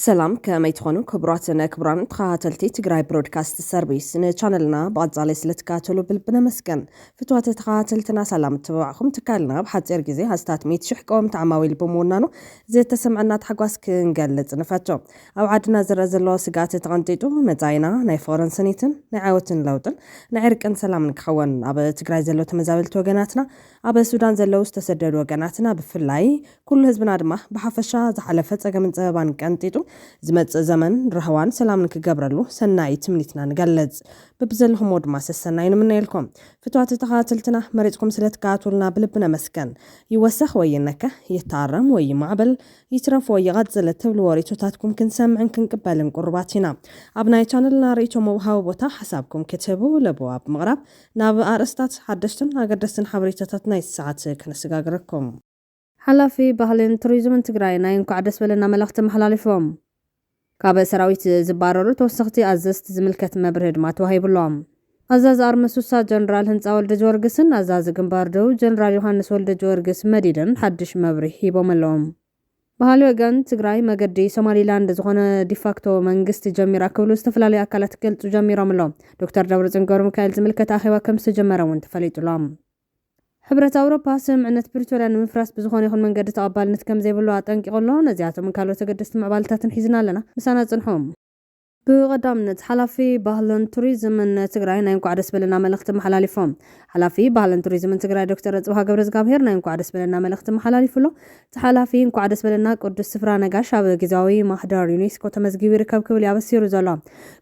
ሰላም፣ ከመይ ትኾኑ ክቡራትን ክቡራን ተኸታተልቲ ትግራይ ብሮድካስት ሰርቪስ? ንቻነልና ብቐጻሊ ስለትከታተሉ ብልቢ ነመስገን። ፍትዋት ተኸታተልትና፣ ሰላም እትብባዕኹም ትካልና ብሓጺር ግዜ ኣስታት ሚእቲ ሽሕ ቀወምቲ ዓማዊል ብምውናኑ ዝተሰምዐና ታሕጓስ ክንገልጽ ንፈቱ። ኣብ ዓድና ዝረአ ዘሎ ስግኣት ተቐንጢጡ፣ መጻኢና ናይ ፍቕርን ስኒትን ናይ ዓወትን ለውጥን ናይ ዕርቅን ሰላምን ክኸውን፣ ኣብ ትግራይ ዘለዉ ተመዛበልቲ ወገናትና፣ ኣብ ሱዳን ዘለዉ ዝተሰደዱ ወገናትና ብፍላይ፣ ኩሉ ህዝብና ድማ ብሓፈሻ ዝሓለፈ ጸገምን ጸበባን ቀንጢጡ፣ ዝመጽእ ዘመን ራህዋን ሰላምን ክገብረሉ ሰናይ ትምኒትና ንገልጽ። በብዘለኹምዎ ድማ ሰሰናዩ ንምነየልኩም። ፍትዋት ተኸታተልትና፣ መሪጽኩም ስለ ትከታተሉና ብልቢ ነመስገን። ይወሰኽ ወይ ይነከ፣ ይታረም ወይ ይማዕበል፣ ይትረፍ ወይ ይቐጽል እትብልዎ ርእይቶታትኩም ክንሰምዕን ክንቅበልን ቅሩባት ኢና። ኣብ ናይ ቻነልና ርእይቶ መውሃቢ ቦታ ሓሳብኩም ክትህቡ ለበዋ ብምቕራብ፣ ናብ ኣርእስታት ሓደሽትን ኣገደስትን ሓበሬታታት ናይ ሰዓት ከነሰጋግረኩም። ሓላፊ ባህልን ቱሪዝምን ትግራይ ናይ እንኳዕ ደስ በለና መልእኽቲ መሓላሊፎም። ካብ ሰራዊት ዝባረሩ ተወሰኽቲ ኣዘዝቲ ዝምልከት መብርሂ ድማ ተዋሂቡሎም። ኣዛዚ ኣርሚ ሱሳ ጀነራል ህንፃ ወልደ ጊዮርጊስን ኣዛዚ ግንባር ደቡብ ጀነራል ዮሃንስ ወልደ ጊዮርጊስ መዲድን ሓድሽ መብርሂ ሂቦም ኣለዎም። በሃሊ ወገን ትግራይ መገዲ ሶማሊላንድ ዝኾነ ዲፋክቶ መንግስቲ ጀሚራ ክብሉ ዝተፈላለዩ ኣካላት ክገልጹ ጀሚሮም ኣለዉ። ዶክተር ደብረጽዮን ገብረ ሚካኤል ዝምልከት ኣኼባ ከም ዝተጀመረ እውን ተፈሊጡ ኣሎ። ሕብረት ኣውሮፓ ስምምዕነት ፕሪቶርያ ንምፍራስ ብዝኾነ ይኹን መንገዲ ተቐባልነት ከም ዘይብሉ ኣጠንቂቑ ኣሎ። ነዚኣቶምን ካልኦት ኣገደስቲ ምዕባለታትን ሒዝና ኣለና። ምሳና ጽንሑ። ብቐዳምነት ሓላፊ ባህልን ቱሪዝምን ትግራይ ናይ እንኳዕ ደስ በለና መልእኽቲ መሓላሊፎም። ሓላፊ ባህልን ቱሪዝምን ትግራይ ዶክተር ኣጽብሃ ገብረዝጋብሄር ናይ እንኳዕ ደስ በለና መልእኽቲ መሓላሊፉ ኣሎ። እቲ ሓላፊ እንኳዕ ደስ በለና ቅዱስ ስፍራ ነጋሽ ኣብ ግዝያዊ ማሕደር ዩኔስኮ ተመዝጊቡ ይርከብ ክብል እዩ ኣበሲሩ ዘሎ።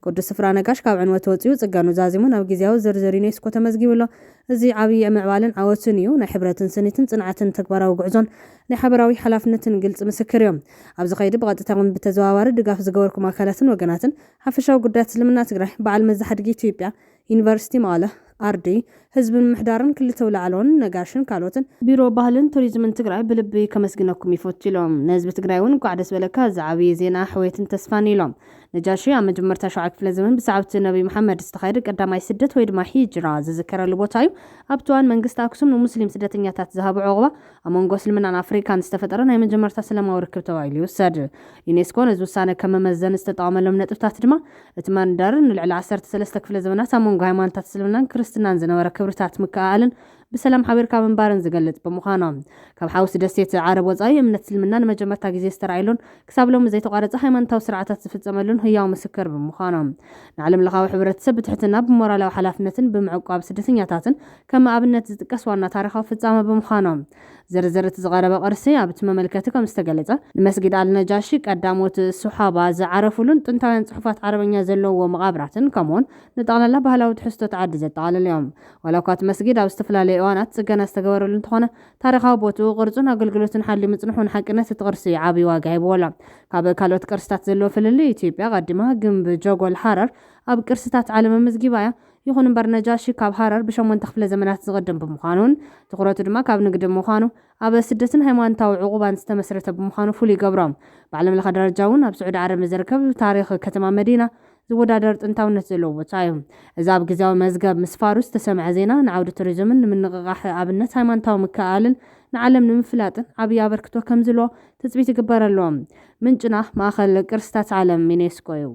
ቅዱስ ስፍራ ነጋሽ ካብ ዕንወት ወፂኡ ጽገኑ ዛዚሙ ናብ ግዝያዊ ዝርዝር ዩኔስኮ ተመዝጊቡ ኣሎ። እዚ ዓብዪ ምዕባለን ዓወትን እዩ። ናይ ሕብረትን ስኒትን ጽንዓትን ተግባራዊ ጉዕዞን ናይ ሓበራዊ ሓላፍነትን ግልፂ ምስክር እዮም። ኣብዚ ኸይዲ ብቐጥታ ይኹን ብተዘዋዋሪ ድጋፍ ዝገበርኩም ኣካላትን ወገናትን ሓፈሻዊ ጉዳያት እስልምና ትግራይ፣ በዓል መዚ ሓድጊ ኢትዮጵያ፣ ዩኒቨርሲቲ መቐለ፣ ኣርዲ፣ ህዝብን ምሕዳርን ክልተ ውላዕሎን ነጋሽን ካልኦትን፣ ቢሮ ባህልን ቱሪዝምን ትግራይ ብልቢ ከመስግነኩም ይፈቱ ኢሎም። ንህዝቢ ትግራይ እውን እንኳዕ ደስ በለካ፣ እዚ ዓብዪ ዜና ሕውየትን ተስፋን ኢሎም። ነጃሺ ኣብ መጀመርታ ሸውዓይ ክፍለ ዘመን ብሰዓብቲ ነቢይ መሓመድ ዝተኻየደ ቀዳማይ ስደት ወይ ድማ ሂጅራ ዝዝከረሉ ቦታ እዩ። ኣብቲ እዋን መንግስቲ ኣክሱም ንሙስሊም ስደተኛታት ዝሃቦ ዕቑባ ኣብ መንጎ እስልምናን ኣፍሪካን ዝተፈጠረ ናይ መጀመርታ ሰላማዊ ርክብ ተባሂሉ ይውሰድ። ዩኔስኮ ነዚ ውሳነ ከም መመዘኒ ዝተጠቐመሎም ነጥብታት ድማ እቲ መንደር ንልዕሊ ዓሰርተ ሰለስተ ክፍለ ዘመናት ኣብ መንጎ ሃይማኖታት እስልምናን ክርስትናን ዝነበረ ክብርታት ምክእኣልን ብሰላም ሓቢርካ ምንባርን ዝገልጽ ብምዃኑ፣ ካብ ሓውሲ ደሴት ዓረብ ወጻኢ እምነት እስልምና ንመጀመርታ ግዜ ዝተራእየሉን ክሳብ ሎሚ ዘይተቋረጸ ሃይማኖታዊ ስርዓታት ዝፍጸመሉን ህያው ምስክር ብምዃኑ፣ ንዓለም ለኻዊ ሕብረተሰብ ብትሕትና ብሞራላዊ ሓላፍነትን ብምዕቋብ ስደተኛታትን ከም ኣብነት ዝጥቀስ ዋና ታሪኻዊ ፍጻመ ብምዃኑ፣ ዝርዝር እቲ ዝቐረበ ቅርሲ ኣብቲ መመልከቲ ከም ዝተገለጸ፣ ንመስጊድ ኣልነጃሺ ቀዳሞት ሱሓባ ዝዓረፉሉን ጥንታውያን ጽሑፋት ዓረበኛ ዘለውዎ መቓብራትን ከምኡውን ንጠቕላላ ባህላዊ ትሕዝቶት ዓዲ ዘጠቓልል እዮም። ዋላ እኳ እቲ መስጊድ ኣብ ዝተፈላለዩ እዋናት ጽገና ዝተገበረሉ እንተኾነ፣ ታሪኻዊ ቦትኡ፣ ቅርጹን ኣገልግሎትን ሓልዩ ምጽንሑ ንሓቅነት እቲ ቅርሲ ዓብዪ ዋጋ ሂብዎ ኣሎ። ካብ ካልኦት ቅርስታት ዘለዎ ፍልልይ፣ ኢትዮጵያ ቀዲማ ግንብ ጀጎል ሃረር ኣብ ቅርስታት ዓለም ኣመዝጊባ እያ። ይኹን እምበር፣ ነጃሺ ካብ ሃረር ብሸሞንተ ክፍለ ዘመናት ዝቕድም ብምዃኑን ትኹረቱ ድማ ካብ ንግዲ ምዃኑ፣ ኣብ ስደትን ሃይማኖታዊ ዕቑባን ዝተመስረተ ብምዃኑ ፍሉይ ይገብሮ። ብዓለም ለኸ ደረጃ እውን ኣብ ስዑዲ ዓረብ ዝርከብ ታሪኽ ከተማ መዲና ዝወዳደር ጥንታውነት ዘለዎ ቦታ እዩ። እዚ ኣብ ግዜያዊ መዝገብ ምስፋሩ ዝተሰምዐ ዜና ንዓውዲ ቱሪዝምን ንምንቕቓሕ ኣብነት ሃይማኖታዊ ምክእኣልን ንዓለም ንምፍላጥን ዓብዪ ኣበርክቶ ከም ዝህልዎ ትጽቢት ይግበረሉ። ምንጭና ማእኸል ቅርስታት ዓለም ዩኔስኮ እዩ።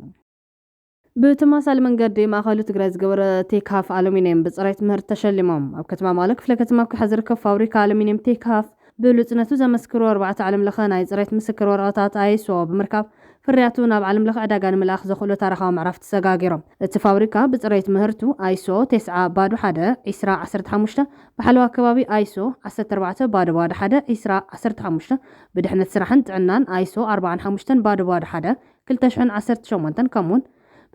ብተመሳሳሊ መንገዲ ማእኸሉ ትግራይ ዝገበረ ቴካፍ ኣሉሚንየም ብፅሬት ምህርቲ ተሸሊሞም። ኣብ ከተማ መቐለ ክፍለ ከተማ ኩሓ ዝርከብ ፋብሪካ ኣሉሚንየም ቴካፍ ብሉፅነቱ ዘመስክሩ ኣርባዕተ ዓለም ለኸ ናይ ፅሬት ምስክር ወረቐታት ኣይሶ ብምርካብ ፍርያቱ ናብ ዓለም ለኸ ዕዳጋ ንምልኣኽ ዘኽእሎ ታሪኻዊ ምዕራፍ ተሰጋጊሮም። እቲ ፋብሪካ ብፅሬት ምህርቱ ኣይሶ ተስዓ ባዶ ሓደ ዒስራ ዓሰርተ ሓሙሽተ፣ ብሓለዋ ከባቢ ኣይሶ ዓሰርተ ኣርባዕተ ባዶ ባዶ ሓደ ዒስራ ዓሰርተ ሓሙሽተ፣ ብድሕነት ስራሕን ጥዕናን ኣይሶ ኣርባዓን ሓሙሽተን ባዶ ባዶ ሓደ ክልተ ሽሕን ዓሰርተ ሸሞንተን፣ ከምኡውን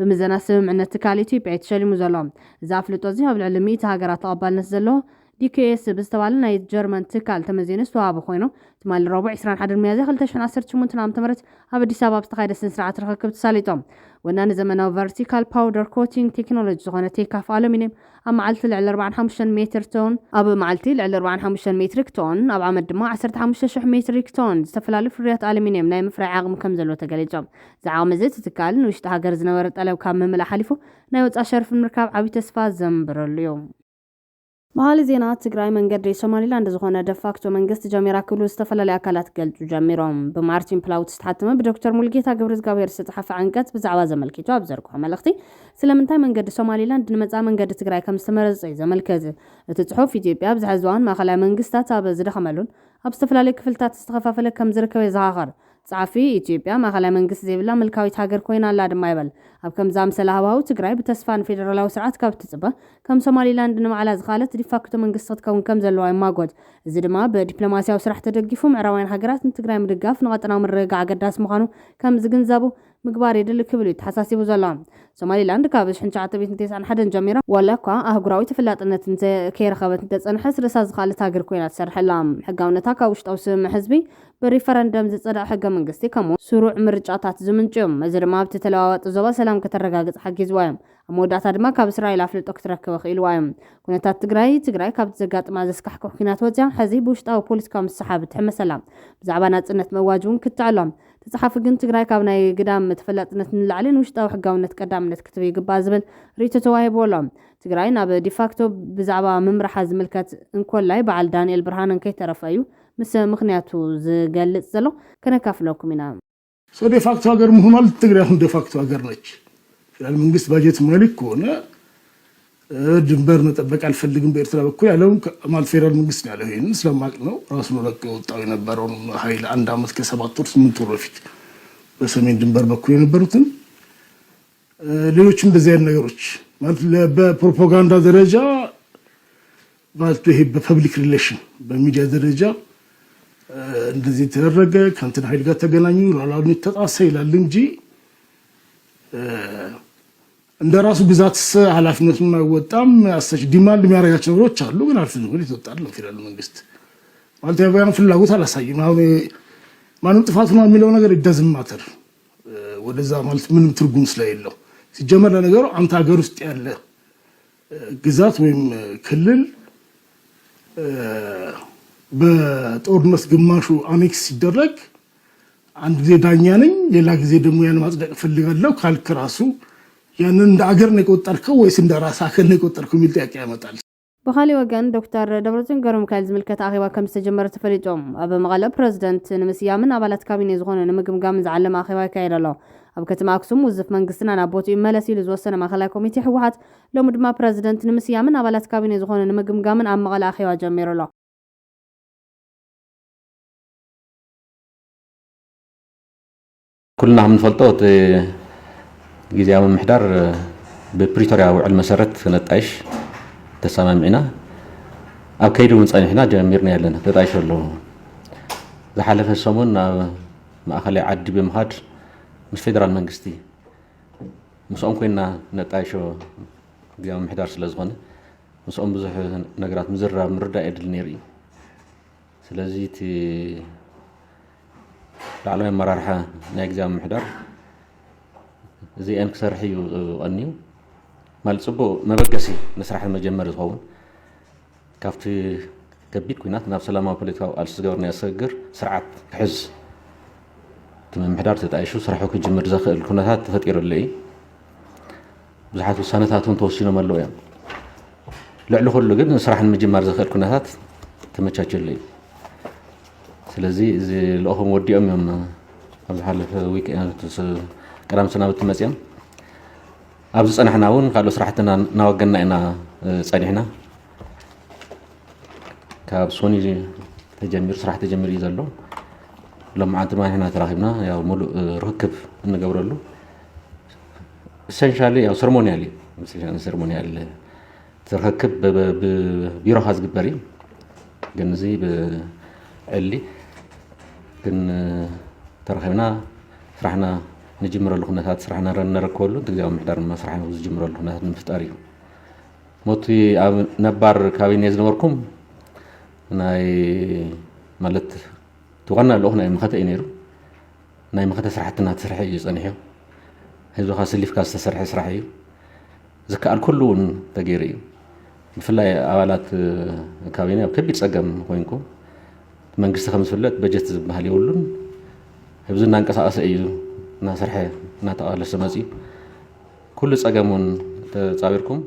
ብምዘና ስምምዕነት ትካል ኢትዮጵያ እዩ ተሸሊሙ ዘሎ። እዚ ኣፍልጦ እዚ ኣብ ልዕሊ ሚእቲ ሃገራት ተቐባልነት ዘለዎ ዲ ኬ ኤስ ብዝተባለ ናይ ጀርመን ትካል ተመዚኑ ዝተዋሃበ ኮይኑ፣ ትማሊ ረቡዕ ዒስራን ሓደን ሚያዝያ ክልተ ሽሕን ዓሰርተ ሸሞንተን ዓመተ ምህረት ኣብ ኣዲስ ኣበባ ኣብ ዝተኻየደ ስነ ስርዓት ርኽክብ ተሳሊጦም። ወናኒ ዘመናዊ ቨርቲካል ፓውደር ኮቲንግ ቴክኖሎጂ ዝኾነ ቴካፍ ኣሉሚንየም ኣብ መዓልቲ ልዕሊ ኣርባዓን ሓሙሽተን ሜትር ቶን፣ ኣብ መዓልቲ ልዕሊ ኣርባዓን ሓሙሽተን ሜትሪክ ቶን፣ ኣብ ዓመት ድማ ዓሰርተ ሓሙሽተ ሽሕ ሜትሪክ ቶን ዝተፈላለዩ ፍርያት ኣሉሚንየም ናይ ምፍራይ ዓቕሚ ከም ዘለዎ ተገሊጾም። እዚ ዓቕሚ እዚ እቲ ትካል ንውሽጢ ሃገር ዝነበረ ጠለብ ካብ ምምላእ ሓሊፉ ናይ ወጻኢ ሸርፊ ንምርካብ ዓብዪ ተስፋ ዘንብረሉ እዩ። መሃሊ ዜና ትግራይ፣ መንገዲ ሶማሊላንድ ዝኾነ ደፋክቶ መንግስቲ ጀሚራ ክብሉ ዝተፈላለዩ ኣካላት ገልጹ ጀሚሮም። ብማርቲን ፕላውት ዝተሓተመ ብዶክተር ሙሉጌታ ገብረዝጋብሔር ዝተጻሓፈ ዓንቀጽ ብዛዕባ ዘመልኪቱ ኣብ ዘርግሖ መልእኽቲ፣ ስለምንታይ መንገዲ ሶማሊላንድ ንመጻኢ መንገዲ ትግራይ ከም ዝተመረጸ እዩ ዘመልክት። እቲ ጽሑፍ፣ ኢትዮጵያ ኣብዚ ሕዚ እዋን ማእኸላይ መንግስታት ኣብ ዝደኸመሉን ኣብ ዝተፈላለዩ ክፍልታት ዝተኸፋፈለ ከም ዝርከብ የዘኻኽር። ጸሓፊ፣ ኢትዮጵያ ማእኸላይ መንግስቲ ዘይብላ ምልካዊት ሃገር ኮይና ኣላ ድማ ይበል። ኣብ ከምዚ ኣምሰለ ሃዋህው፣ ትግራይ ብተስፋ ንፌደራላዊ ስርዓት ካብ እትጽበ፣ ከም ሶማሊላንድ ንባዕላ ዝኸኣለት ዲፋክቶ መንግስቲ ክትከውን ከም ዘለዋ ይማጎት። እዚ ድማ ብዲፕሎማሲያዊ ስራሕ ተደጊፉ፣ ምዕራባውያን ሃገራት ንትግራይ ምድጋፍ ንቐጠናዊ ምርግጋዕ ኣገዳሲ ምዃኑ ከም ዝግንዘቡ ምግባር የድሊ ክብል እዩ ተሓሳሲቡ ዘሎ። ሶማሊላንድ ካብ ሽሕን ትሽዓተ ሚእትን ተስዓን ሓደን ጀሚራ፣ ዋላ እኳ ኣህጉራዊ ተፈላጥነት እንተ-፣ ከይረኸበት እንተጸንሐት፣ ርእሳ ዝኸኣለት ሃገር ኮይና ትሰርሕ ኣላ። ሕጋውነታ ካብ ውሽጣዊ ስምምዕ ህዝቢ ብሪፈረንደም ዝጸደቐ ሕገ መንግስቲ፣ ከምኡ ስሩዕ ምርጫታት ዝምንጩ እዮም። እዚ ድማ ኣብቲ ተለዋዋጢ ዞባ ሰላም ከተረጋግጽ ሓጊዝዋ እዮም። ኣብ መወዳእታ ድማ ካብ እስራኤል ኣፍልጦ ክትረክብ ኣኽኢልዋ እዮም። ኩነታት ትግራይ፣ ትግራይ ካብቲ ዘጋጥማ ዘስካሕክሕ ኲናት ወጽያ፣ ሕዚ ብውሽጣዊ ፖለቲካዊ ምስሓብ ትሕመስ ኣላ። ብዛዕባ ናጽነት ምእዋጅ እውን ክትዕሎ። እቲ ጸሓፊ ግን፣ ትግራይ ካብ ናይ ግዳም ተፈላጥነት ንላዕሊ ንውሽጣዊ ሕጋውነት ቀዳምነት ክትህብ ይግባእ ዝብል ርእይቶ ተዋሂብዎ ኣሎ። ትግራይ ናብ ዲፋክቶ ብዛዕባ ምምራሓ ዝምልከት እንኮላይ፣ በዓል ዳንኤል ብርሃነ እንከይተረፈ እዩ ምስ ምኽንያቱ ዝገልጽ ዘሎ። ከነካፍለኩም ኢና። ሰው ዴፋክቶ ሀገር መሆን ማለት ትግራይ አሁን ዴፋክቶ ሀገር ነች። ፌዴራል መንግስት ባጀት የማይልክ ከሆነ፣ እ፣ ድንበር መጠበቅ አልፈልግም በኤርትራ በኩል ያለውን ከ-፣ ማለት ፌዴራል መንግስት ነው ያለው። ይሄንን ስለማቅ ነው ራሱ ነው ለቆ የወጣው የነበረውን ኃይል አንድ አመት ከሰባት ወር፣ ስምንት ወር በፊት በሰሜን ድንበር በኩል የነበሩትን፣ እ፣ ሌሎችም እንደዚህ አይነት ነገሮች ማለት ለ-፣ በፕሮፓጋንዳ ደረጃ ማለት ይሄ በፐብሊክ ሪሌሽን በሚዲያ ደረጃ፣ እ፣ እንደዚህ የተደረገ ከእንትን ኃይል ጋር ተገናኙ፣ ሉዓላዊነት ተጣሰ ይላል እንጂ፣ እ፣ እንደ ራሱ ግዛትስ ኃላፊነቱን አይወጣም። አሰች ዲማንድ የሚያደርጋቸው ነገሮች አሉ፣ ግን አልፍ ነው የተወጣ አይደለም ፌዴራል መንግስት ማለት ያው ያን ፍላጎት አላሳይም። አሁን ማንም ጥፋቱ ነው የሚለው ነገር it doesn't matter። እ፣ ወደዛ ማለት ምንም ትርጉም ስለሌለው፣ ሲጀመር ለነገሩ አንተ ሀገር ውስጥ ያለ፣ እ፣ ግዛት ወይም፣ እ፣ ክልል፣ እ፣ በጦርነት ግማሹ አኔክስ ሲደረግ አንድ ጊዜ ዳኛ ነኝ፣ ሌላ ጊዜ ደግሞ ያን ማጽደቅ እፈልጋለሁ ካልክ ራሱ ያንን እንደ አገር ነው የቆጠርከው ወይስ እንደ ራስ አካል ነው የቆጠርከው የሚል ጥያቄ ያመጣል። ብኻሊእ ወገን፣ ዶክተር ደብረጽዮን ገብረሚካኤል ዝምልከት ኣኼባ ከም ዝተጀመረ ተፈሊጡ። ኣብ መቐለ ፕረዚደንት ንምስያምን ኣባላት ካቢኔ ዝኾነ ንምግምጋምን ዝዓለመ ኣኼባ ይካየድ ኣሎ። ኣብ ከተማ ኣክሱም ውዝፍ መንግስትና ናብ ቦትኡ ይመለስ ኢሉ ዝወሰነ ማእኸላይ ኮሚቴ ህወሓት፣ ሎሚ ድማ ፕረዚደንት ንምስያምን ኣባላት ካቢኔ ዝኾነ ንምግምጋምን ኣብ መቐለ ኣኼባ ጀሚሩ ኣሎ። ኩልና ከም ንፈልጦ፣ እቲ ግዝያዊ ምምሕዳር ብፕሪቶርያ ውዕል መሰረት ነጣይሽ ተሰማሚዕና ኣብ ከይዲ እውን ጸኒሕና ጀሚርና ኣለና። ተጣይሹ ኣሎ። ዝሓለፈ ሰሙን ናብ ማእኸላይ ዓዲ ብምኻድ ምስ ፌደራል መንግስቲ ምስኦም ኮይና ነጣይሾ ግዝያዊ ምምሕዳር ስለ ዝኾነ ምስኦም ብዙሕ ነገራት ምዝርራብ ምርዳእ የድሊ ነይሩ እዩ። ስለዚ እቲ ላዕለዋይ ኣመራርሓ ናይ ግዝያዊ ምምሕዳር እዚአን ክሰርሕ እዩ ቀንዩ። ማለት ጽቡቕ መበገሲ ንስራሕ መጀመሪ ዝኸውን ካብቲ ከቢድ ኲናት ናብ ሰላማዊ ፖለቲካዊ ቃልሲ ዝገበርናዮ ስግግር ስርዓት ክሕዝ እቲ ምምሕዳር ተጣይሹ ስርሑ ክጅምር ዘኽእል ኩነታት ተፈጢሩ ኣሎ እዩ። ብዙሓት ውሳነታት እውን ተወሲኖም ኣለዉ እዮም። ልዕሊ ኩሉ ግን ስራሕ ንምጅማር ዘኽእል ኩነታት ተመቻችሉ እዩ። ስለዚ እዚ ልእኹም ወዲኦም እዮም ኣብ ዝሓለፈ ዊክ ቀዳም ሰናብቲ መፅኦም። ኣብዚ ፀናሕና እውን ካልኦት ስራሕትና እናወገንና ኢና፣ እ፣ ፀኒሕና። ካብ ሶኒ ተጀሚሩ፣ ስራሕ ተጀሚሩ እዩ ዘሎ። ሎማዓንቲ ድማ ንሕና ተራኺብና፣ ያው፣ ሙሉእ፣ እ፣ ርክክብ እንገብረሉ። ኢሰንሻሊ፣ ያው፣ ሰርሞኒያል እዩ። ኢሰንሻሊ ሰርሞኒያል፣ እቲ ርክክብ ብ-፣ ብ-፣ ብቢሮኻ ዝግበር እዩ። ግን እዚ ብዕሊ ግን፣ እ፣ ተራኺብና ስራሕና ንጅምረሉ ኩነታት፣ ስራሕና ነረክበሉ፣ እቲ ግዝያዊ ምምሕዳር ድማ ስራሕ ዝጅምረሉ ኩነታት ንምፍጣር እዩ። ሞቲ ኣብ ነባር ካቢኔ ዝነበርኩም ናይ፣ ማለት፣ እቲ ዋና ልኡኽ ናይ መኸተ እዩ ነይሩ። ናይ መኸተ ስራሕትና ትስርሐ እዩ ጸኒሑ። ህዝብኻ ስሊፍካ ዝተሰርሐ ስራሕ እዩ። ዝከኣል ኩሉ እውን ተገይሩ እዩ። ብፍላይ ኣባላት፣ እ፣ ካቢኔ ኣብ ከቢድ ጸገም ኮይንኩም፣ መንግስቲ ከም ዝፍለጥ በጀት ዝበሃል የብሉን። ህዝቢ እናንቀሳቐሰ እዩ እናሰርሐ እናተቓለሰ መጺኡ። ኩሉ ጸገም እውን ተጻዊርኩም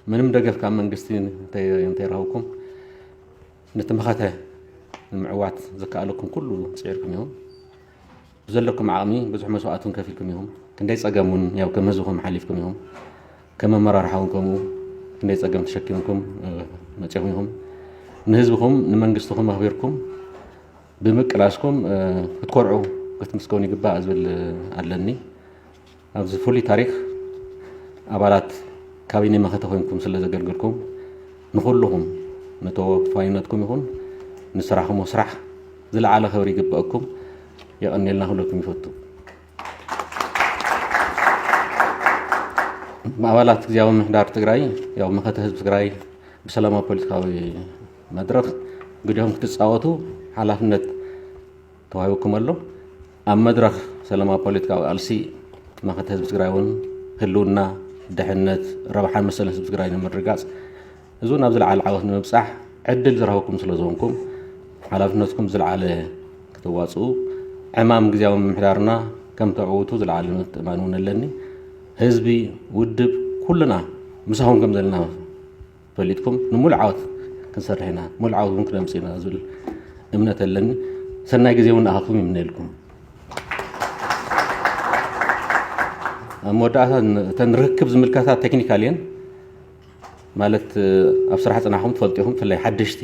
ምንም ደገፍ ካብ መንግስቲ እንተይ- እንተይረኸብኩም፣ ነቲ መኸተ ንምዕዋት ዘከኣለኩም ኩሉ ጽዒርኩም ኢኹም። ብዘለኩም ዓቕሚ ብዙሕ መስዋእቲ እውን ከፊልኩም ኢኹም። ክንደይ ጸገም እውን ያው ከም ህዝብኹም ሓሊፍኩም ኢኹም። ከም ኣመራርሓ እውን ከምኡ ክንደይ ጸገም ተሸኪምኩም፣ እ፣ መጺኹም ኢኹም። ንህዝብኹም ንመንግስትኹም ኣኽቢርኩም ብምቅላስኩም፣ እ፣ ክትኮርዑ ክትምስገኑ ይግባእ ዝብል ኣለኒ። ኣብዚ ፍሉይ ታሪኽ ኣባላት ካቢኔ መኸተ ኮይንኩም ስለ ዘገልገልኩም ንኹልኹም ንተወፋይነትኩም ይኹን ንስራሕኹም ስራሕ ዝለዓለ ክብሪ ይግበአኩም። የቐንየልና ክብለኩም ይፈቱ። ኣባላት ግዝያዊ ምምሕዳር ትግራይ ያው መኸተ ህዝቢ ትግራይ ብሰላማዊ ፖለቲካዊ መድረኽ ግዲኹም ክትጻወቱ ሓላፍነት ተዋሂቡኩም ኣሎ። ኣብ መድረኽ ሰላማዊ ፖለቲካዊ ቃልሲ መኸተ ህዝቢ ትግራይ እውን ህልውና፣ ድሕነት፣ ረብሓን መሰልን ህዝቢ ትግራይ ንምርግጋጽ እዚ እውን ኣብ ዝለዓለ ዓወት ንምብጻሕ ዕድል ዝረኸብኩም ስለ ዝኾንኩም ሓላፍነትኩም ዝለዓለ ክትዋጽኡ ዕማም ግዝያዊ ምምሕዳርና ከም ተዕውቱ ዝለዓለ ምትእማን እውን ኣለኒ። ህዝቢ፣ ውድብ፣ ኩልና ምሳኹም ከም ዘለና ፈሊጥኩም ንሙሉእ ዓወት ክንሰርሕ ኢና፣ ሙሉእ ዓወት እውን ክነምጽእ ኢና ዝብል እምነት ኣለኒ። ሰናይ ግዜ እውን ንኣኻትኩም ይምነየልኩም። ኣብ መወዳእታ ን- እተን ርክብ ዝምልከታ ቴክኒካል እየን። ማለት ኣብ ስራሕ ጽናሕኩም ትፈልጡ ኢኹም፣ ብፍላይ ሓደሽቲ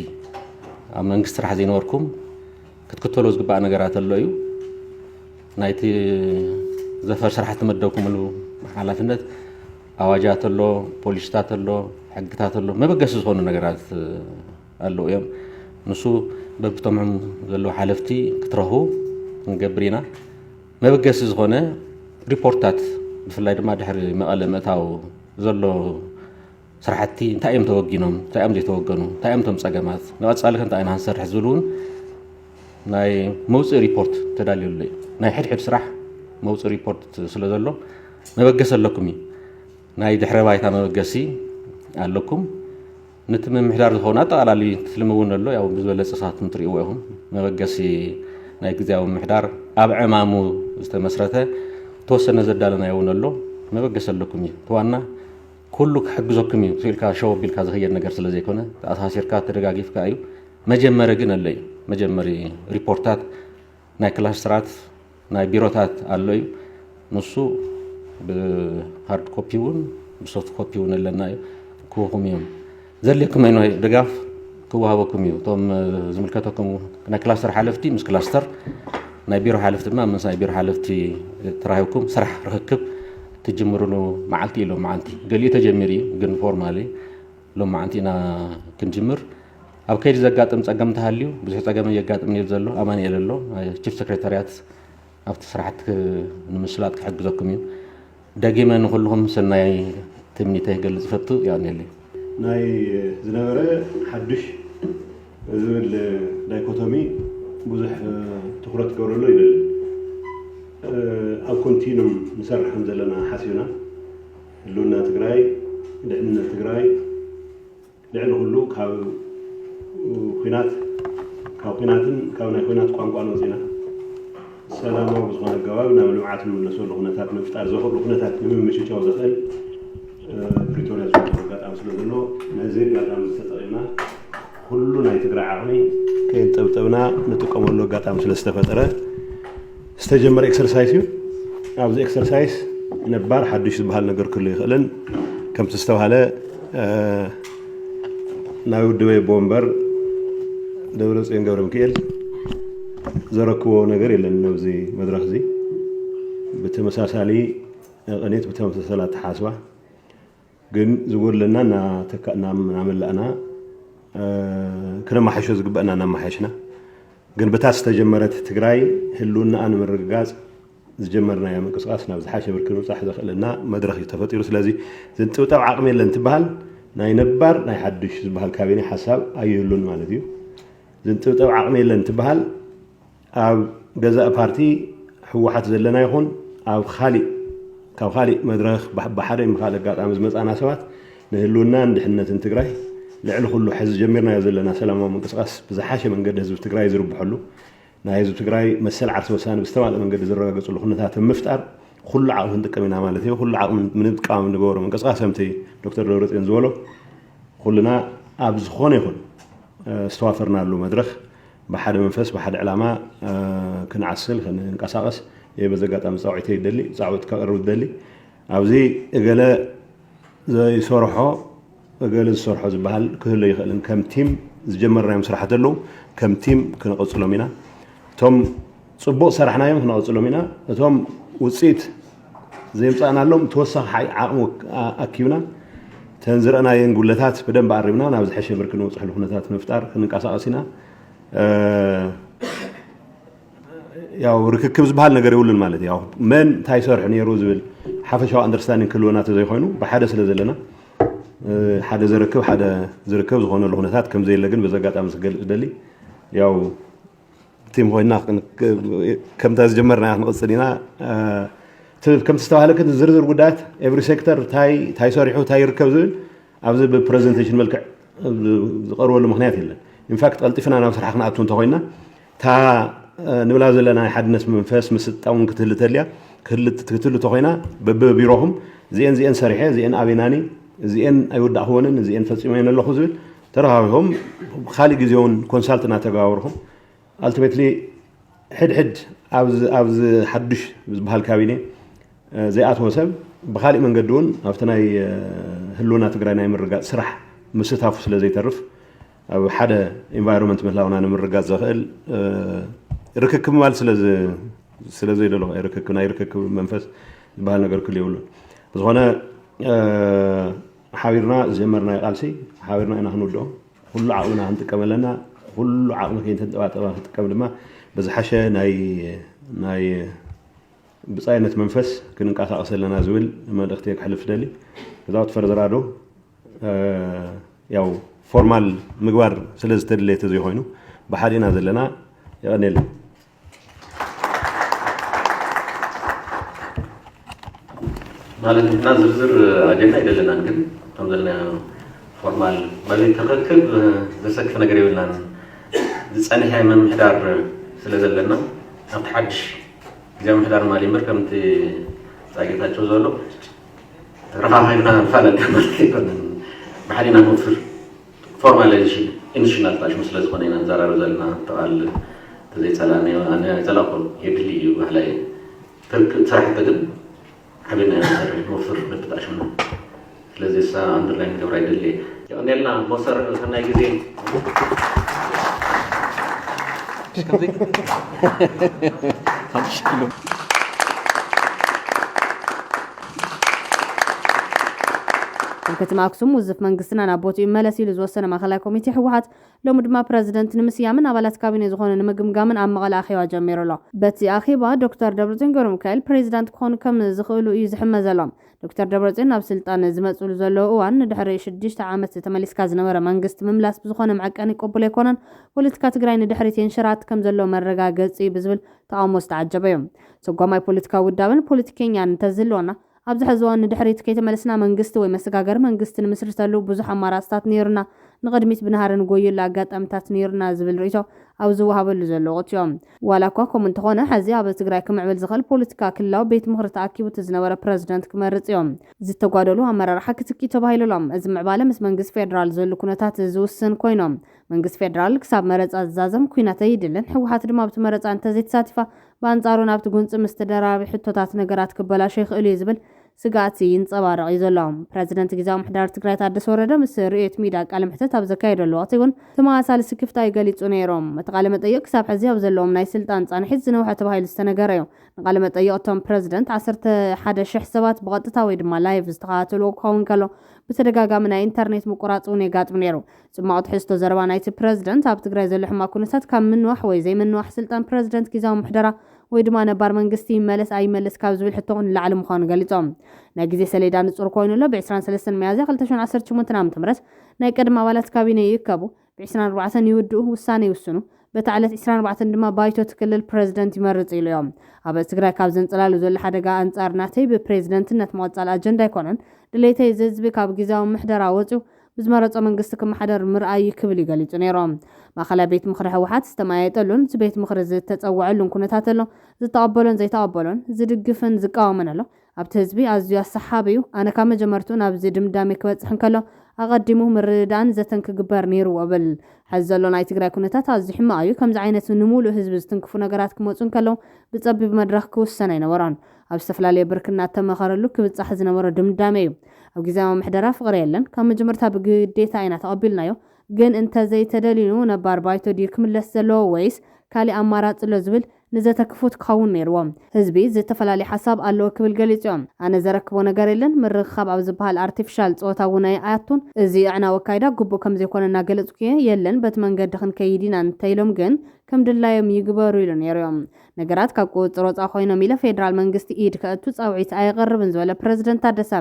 ኣብ መንግስቲ ስራሕ ዘይነበርኩም ክትክተሎ ዝግባእ ነገራት ኣሎ እዩ። ናይቲ ዘፈር ስራሕ ትመደብኩምሉ ሓላፍነት ኣዋጃት ኣሎ፣ ፖሊሲታት ኣሎ፣ ሕግታት ኣሎ፣ መበገሲ ዝኾኑ ነገራት ኣለዉ እዮም። ንሱ በብተምም ዘለዉ ሓለፍቲ ክትረኽቡ ክንገብር ኢና። መበገሲ ዝኾነ ሪፖርትታት ብፍላይ ድማ ድሕሪ መቐለ ምእታው ዘሎ ስራሕቲ እንታይ እዮም ተወጊኖም፣ እንታይ እዮም ዘይተወገኑ፣ እንታይ እዮም እቶም ጸገማት፣ ንቐጻሊ ከ እንታይ ኢና ክንሰርሕ ዝብል እውን ናይ መውፅኢ ሪፖርት ተዳልየሉ እዩ። ናይ ሕድሕድ ስራሕ መውፅኢ ሪፖርት ስለ ዘሎ መበገሲ ኣለኩም እዩ። ናይ ድሕረ ባይታ መበገሲ ኣለኩም። ነቲ ምምሕዳር ዝኸውን ኣጠቓላሊ ትልሚ እውን ኣሎ፣ ያው ብዝበለፀ ንሳትኩም ትርእይዎ ኢኹም። መበገሲ ናይ ግዝያዊ ምምሕዳር ኣብ ዕማሙ ዝተመስረተ ተወሰነ ዘዳለናዮ እውን ኣሎ። መበገሲ ኣለኩም እዩ። እቲ ዋና ኩሉ ክሕግዘኩም እዩ ኢልካ ሸው ኣቢልካ ዝኸየድ ነገር ስለ ዘይኮነ ተኣሳሲርካ ተደጋጊፍካ እዩ። መጀመሪ ግን ኣሎ እዩ። መጀመሪ ሪፖርታት ናይ ክላስተራት ናይ ቢሮታት ኣሎ እዩ። ንሱ ብሃርድ ኮፒ እውን ብሶፍት ኮፒ እውን ኣለና እዩ። ክህቡኹም እዮም። ዘድልየኩም ኣይነት ድጋፍ ክወሃበኩም እዩ። እቶም ዝምልከተኩም ናይ ክላስተር ሓለፍቲ ምስ ክላስተር፣ ናይ ቢሮ ሓለፍቲ ድማ ምስ ናይ ቢሮ ሓለፍቲ ተራኺብኩም ስራሕ ርክክብ ትጅምርሉ መዓልቲ ኢሎም መዓልቲ ገሊኡ ተጀሚሩ እዩ፣ ግን ፎርማሊ ሎም መዓልቲ ኢና ክንጅምር። ኣብ ከይዲ ዘጋጥም ጸገም እንተሃልዩ ብዙሕ ጸገም የጋጥም እዩ ዘሎ። ኣማኑኤል ኣሎ ቺፍ ሴክሬታርያት ኣብቲ ስራሕቲ ንምስላጥ ክሕግዘኩም እዩ። ደጊመ ንኹልኹም ሰናይ ትምኒተይ ክገልጽ ይፈቱ። የቐንየለይ። ናይ ዝነበረ ሓዱሽ ዝብል ዳይኮቶሚ ብዙሕ ትኹረት ክገብረሉ ይደሊ። ኣብ ኮንቲኑም ንሰርሕ ከም ዘለና ሓሲብና ህልውና ትግራይ፣ ድሕንነት ትግራይ ልዕሊ ኩሉ ካብ ኩናት ካብ ኩናትን ካብ ናይ ኩናት ቋንቋን ወፂና ሰላማዊ ብዝኾነ ኣገባብ ናብ ልምዓት እንምለሰሉ ኩነታት ምፍጣር ዘኽእሉ ኩነታት ንምምችቻው ዘኽእል ፕሪቶርያ ዝፈጠሩ ኣጋጣሚ ስለ ዘሎ ነዚ ኣጋጣሚ ተጠቒምና ኩሉ ናይ ትግራይ ዓቕሚ ከየንጠብጠብና ንጥቀመሉ ኣጋጣሚ ስለ ዝተፈጠረ ዝተጀመረ ኤክሰርሳይስ እዩ። ኣብዚ ኤክሰርሳይስ ነባር ሓዱሽ ዝበሃል ነገር ክህሉ ይኽእልን ከምቲ ዝተባሃለ ናይ ውድበይ ኣቦ ወንበር ደብረፅዮን ገብረ ሚካኤል ዘረክቦ ነገር የለን። ኣብዚ መድረኽ እዚ ብተመሳሳሊ ቅኒት ብተመሳሳሊ ኣተሓስባ ግን ዝጎድለና እናመላእና ክነማሓሾ ዝግበአና እናማሓሽና ግን ብታ ዝተጀመረት ትግራይ ህልውናኣ ንምርግጋፅ ዝጀመርናዮ ምንቅስቃስ ናብ ዝሓሸ ብርኪ ምብፃሕ ዘኽእለና መድረኽ እዩ ተፈጢሩ። ስለዚ ዝንጥብጠብ ዓቕሚ የለን ትበሃል ናይ ነባር ናይ ሓዱሽ ዝበሃል ካቢኔ ሓሳብ ኣይህሉን ማለት እዩ። ዝንጥብጠብ ዓቕሚ የለን ትበሃል ኣብ ገዛእ ፓርቲ ህወሓት ዘለና ይኹን ኣብ ካሊእ ካብ ካሊእ መድረኽ ብሓደ ብካልእ ኣጋጣሚ ዝመፃና ሰባት ንህልውናን ድሕነትን ትግራይ ልዕሊ ኩሉ ሕዚ ጀሚርናዮ ዘለና ሰላማዊ ምንቅስቃስ ብዝሓሸ መንገዲ ህዝቢ ትግራይ ዝርብሐሉ ናይ ህዝቢ ትግራይ መሰል ዓርሰ ውሳነ ብዝተማልአ መንገዲ ዝረጋገፅሉ ኩነታት ምፍጣር ኩሉ ዓቕሚ ክንጥቀም ኢና ማለት እዩ። ኩሉ ዓቕሚ ንምጥቃም ንገበሮ ምንቅስቃስ ከምቲ ዶክተር ደብረፅዮን ዝበሎ ኩልና ኣብ ዝኾነ ይኹን ዝተዋፈርናሉ መድረኽ ብሓደ መንፈስ ብሓደ ዕላማ ክንዓስል ክንንቀሳቐስ እየ በዚ ኣጋጣሚ ፃውዒተይ ይደሊ ፃውዒት ከቕርብ ይደሊ። ኣብዚ እገለ ዘይሰርሖ እገለ ዝሰርሖ ዝበሃል ክህሉ ይኽእልን ከም ቲም ዝጀመርናዮም ስራሕቲ ኣለዉ ከም ቲም ክንቕፅሎም ኢና። እቶም ፅቡቕ ሰራሕናዮም ክነቕፅሎም ኢና። እቶም ውፅኢት ዘምፃእናሎም ተወሳኺ ዓቕሚ ኣኪብና ተን ዝረእናየን ጉለታት ብደንብ ኣሪምና ናብ ዝሐሸ ብርኪ ንውፅሕሉ ኩነታት ምፍጣር ክንንቀሳቐስ ኢና። ያው ርክክብ ዝበሃል ነገር የብሉን ማለት እዩ። መን እንታይ ይሰርሑ ነይሩ ዝብል ሓፈሻዊ ኣንደርስታንዲንግ ክህልወና ተዘይኮይኑ ብሓደ ስለ ዘለና ሓደ ዘረክብ ሓደ ዝርከብ ዝኾነሉ ኩነታት ከም ዘየለ ግን በዚ ኣጋጣሚ ክገልፅ ደሊ። ያው ቲም ኮይና ከምታ ዝጀመርና ክንቕፅል ኢና። ከምቲ ዝተባህለ ግን ዝርዝር ጉዳያት ኤቭሪ ሴክተር እንታይ ሰሪሑ እንታይ ይርከብ ዝብል ኣብዚ ብፕሬዘንቴሽን መልክዕ ዝቐርበሉ ምክንያት የለን። ኢንፋክት ቀልጢፍና ናብ ስራሕ ክንኣቱ እንተኮይና እታ ንብላ ዘለና ናይ ሓድነት መንፈስ ምስጣውን ክትህል ተልያ ክትህል ተኮይና በብቢሮኹም እዚአን እዚአን ሰሪሐ እዚአን ኣበይናኒ እዚአን ኣይወዳእክዎንን እዚአን ፈፂመየን ኣለኹ ዝብል ተረኻቢኹም ብካሊእ ግዜ እውን ኮንሳልት እናተገባበርኩም ኣልቲሜትሊ ሕድሕድ ኣብዚ ሓዱሽ ዝበሃል ካቢኔ ዘይኣተወ ሰብ ብካሊእ መንገዲ እውን ኣብቲ ናይ ህልውና ትግራይ ናይ ምርጋፅ ስራሕ ምስታፉ ስለ ዘይተርፍ ኣብ ሓደ ኢንቫይሮንመንት ምህላውና ንምርጋፅ ዘኽእል ርክክብ ማለት ስለ ዘይደሎ ርክክብ ናይ ርክክብ መንፈስ ዝበሃል ነገር ክል የብሉን። ብዝኾነ ሓቢርና ዝጀመርናዮ ቃልሲ ሓቢርና ኢና ክንውድኦ። ኩሉ ዓቕምና ክንጥቀም ኣለና። ኩሉ ዓቕሚ ከይተንጠባጠባ ክጥቀም ድማ ብዝሓሸ ናይ ናይ ብፃይነት መንፈስ ክንንቀሳቐስ ኣለና ዝብል መልእኽቲ ከሕልፍ ደሊ። እዛውት ፈርዘራዶ ያው ፎርማል ምግባር ስለ ዝተድለየ ተዘይኮይኑ ብሓዲና ዘለና የቐኔልና። ማለት ንሕና ዝርዝር ኣጀንዳ ኣይደለናን ግን ከም ዘለና ፎርማል በዚ ክርክብ ዘሰክፍ ነገር የብልናን። ዝፀንሐ ምምሕዳር ስለ ዘለና ኣብቲ ሓድሽ ግዜ ምምሕዳር ማሊ እምበር ከምቲ ፃጌታቸው ዘሎ ረኻኺብና ንፋለጥ ማለት ኣይኮነን። ብሓዲና ንወፍር ፎርማላይዜሽን ኢንስቲቱሽናል ፋሽን ስለ ዝኾነ ኢና ንዘራረብ ዘለና ተቓል ተዘይፀላእናዮ ኣነ ኣይፀላእኩን የድሊ እዩ ባህላይ ተርክ ስራሕቲ ግን ሓቢርና ኢና ንሰርሕ ንወፍር ነፍጣሽምና ስለዚ እሳ ኣንደርላይን ገብራ ይደሊ የቐኔልና መሰር ሰናይ ግዜ ኣብ ከተማ ኣክሱም ውዝፍ መንግስትና ናብ ቦትኡ ይመለስ ኢሉ ዝወሰነ ማእኸላይ ኮሚቴ ህወሓት ሎሚ ድማ ፕረዚደንት ንምስያምን ኣባላት ካቢኔ ዝኾነ ንምግምጋምን ኣብ መቐለ ኣኼባ ጀሚሩ ኣሎ። በቲ ኣኼባ ዶክተር ደብረፅዮን ገብረሚካኤል ፕሬዚዳንት ክኾኑ ከም ዝኽእሉ እዩ ዝሕመ ዘሎ። ዶክተር ደብረፅዮን ናብ ስልጣን ዝመፅሉ ዘለዉ እዋን ንድሕሪ ሽዱሽተ ዓመት ተመሊስካ ዝነበረ መንግስቲ ምምላስ ብዝኾነ መዐቀኒ ቅቡል ኣይኮነን፣ ፖለቲካ ትግራይ ንድሕሪት የንሸራት ከም ዘሎ መረጋገፂ እዩ ብዝብል ተቓውሞ ዝተዓጀበ እዩ። ሰጓማይ ፖለቲካዊ ውዳበን ፖለቲከኛን እንተዝህልወና ኣብዚ ሕዚ እዋን ንድሕሪት ከይተመለስና መንግስቲ ወይ መሰጋገሪ መንግስቲ ንምስርተሉ ብዙሕ ኣማራፅታት ነይሩና፣ ንቕድሚት ብናህሪ ንጎየሉ ኣጋጣሚታት ነይሩና ዝብል ርእይቶ ኣብ ዝወሃበሉ ዘሎ ወቕቲ እዮም። ዋላ እኳ ከምኡ እንተኾነ ሕዚ ኣብ ትግራይ ክምዕብል ዝኽእል ፖለቲካ ክልላዊ ቤት ምኽሪ ተኣኪቡ እቲ ዝነበረ ፕረዚደንት ክመርፅ እዮም ዝተጓደሉ ኣመራርሓ ክትኪ ተባሂሉ ኣሎ። እዚ ምዕባለ ምስ መንግስቲ ፌደራል ዘሎ ኩነታት ዝውስን ኮይኖም መንግስቲ ፌደራል ክሳብ መረፃ ዝዛዘም ኩናት ኣይድልን፣ ህወሓት ድማ ኣብቲ መረፃ እንተዘይተሳቲፋ ብኣንፃሩ ናብቲ ጉንፂ ምስ ተደራራቢ ሕቶታት ነገራት ክበላሾ ይኽእል እዩ ዝብል ስግኣት ይንፀባረቕ እዩ ዘሎ። ፕረዚደንት ግዝያዊ ምምሕዳር ትግራይ ታደሰ ወረደ ምስ ርእዮት ሚድያ ቃለ መሕተት ኣብ ዘካየደሉ ወቕቲ እውን ተመሳሳሊ ስክፍታ እዩ ገሊፁ ነይሩ። እቲ ቃለ መጠይቕ ክሳብ ሕዚ ኣብ ዘለዎም ናይ ስልጣን ፃንሒት ዝነውሐ ተባሂሉ ዝተነገረ እዩ። ንቃለ መጠይቕ እቶም ፕረዚደንት ዓሰርተ ሓደ ሽሕ ሰባት ብቐጥታ ወይ ድማ ላይቭ ዝተኸታተልዎ ክኸውን ከሎ ብተደጋጋሚ ናይ ኢንተርኔት ምቁራፅ እውን የጋጥም ነይሩ። ፅማቕ ትሕዝቶ ዘረባ ናይቲ ፕረዚደንት ኣብ ትግራይ ዘሎ ሕማቕ ኩነታት ካብ ምንዋሕ ወይ ዘይምንዋሕ ስልጣን ፕረዚደንት ግዝያዊ ምሕደራ ወይ ድማ ነባር መንግስቲ ይመለስ ኣይመለስ ካብ ዝብል ሕቶ ንላዕሊ ምዃኑ ገሊፆም። ናይ ግዜ ሰሌዳ ንፁር ኮይኑ ኣሎ። ብ ዕስራን ሰለስተን ሚያዝያ ክልተ ሽሕን ዓሰርተ ሸሞንተን ዓመተ ምህረት ናይ ቀደም ኣባላት ካቢነ ይእከቡ፣ ብ ዕስራን ኣርባዕተን ይውድኡ፣ ውሳነ ይውስኑ። በታ ዕለት ዕስራን ኣርባዕተን ድማ ባይቶ እቲ ክልል ፕረዚደንት ይመርፅ ኢሉ እዮም። ኣብ ትግራይ ካብ ዘንፀላሉ ዘሎ ሓደጋ ኣንፃር ናተይ ብፕሬዚደንትነት ምቕፃል ኣጀንዳ ኣይኮነን። ድሌተይ እዚ ህዝቢ ካብ ግዝያዊ ምሕደራ ወፂኡ ብዝመረጾ መንግስቲ ክመሓደር ምርኣይ ክብል እዩ ገሊጹ ነይሩ። ማእኸላይ ቤት ምኽሪ ህወሓት ዝተመያየጠሉን እቲ ቤት ምኽሪ ዝተጸወዐሉን ኩነታት ኣሎ። ዝተቐበሎን ዘይተቐበሎን፣ ዝድግፍን ዝቃወምን ኣሎ። ኣብቲ ህዝቢ ኣዝዩ ኣሰሓቢ እዩ። ኣነ ካብ መጀመርትኡ ናብዚ ድምዳሜ ክበጽሕ እንከሎ ኣቐዲሙ ምርድዳእን ዘተን ክግበር ነይርዎ እብል። ሕዚ ዘሎ ናይ ትግራይ ኩነታት ኣዝዩ ሕማቕ እዩ። ከምዚ ዓይነት ንምሉእ ህዝቢ ዝትንክፉ ነገራት ክመፁ እንከለዉ ብፀቢብ መድረኽ ክውሰን ኣይነበሮን። ኣብ ዝተፈላለየ ብርክና እተመኸረሉ ክብፃሕ ዝነበሮ ድምዳሜ እዩ። ኣብ ግዜያዊ ምሕደራ ፍቕሪ የለን። ካብ መጀመርታ ብግዴታ ኢና ተቐቢልናዮ። ግን እንተዘይተደሊኑ ነባር ባይቶ ድዩ ክምለስ ዘለዎ ወይስ ካሊእ ኣማራፂ ኣሎ ዝብል ንዘተ ክፉት ክኸውን ነይርዎ። ህዝቢ ዝተፈላለየ ሓሳብ ኣለዎ ክብል ገሊጹ እዮም። ኣነ ዘረክቦ ነገር የለን፣ ምርኽኻብ ኣብ ዝበሃል ኣርቲፊሻል ጸወታ እውን ኣይኣቱን። እዚ ኣዕናዊ ኣካይዳ ግቡእ ከም ዘይኮነ እናገለጽኩ እየ። የለን፣ በቲ መንገዲ ክንከይድ ኢና እንተኢሎም ግን ከም ድላዮም ይግበሩ ኢሉ ነይሩ እዮም። ነገራት ካብ ቁጽጽር ወጻኢ ኮይኖም ኢለ ፌደራል መንግስቲ ኢድ ከእቱ ጻውዒት ኣየቕርብን ዝበለ ፕረዚደንት ታደሰ፣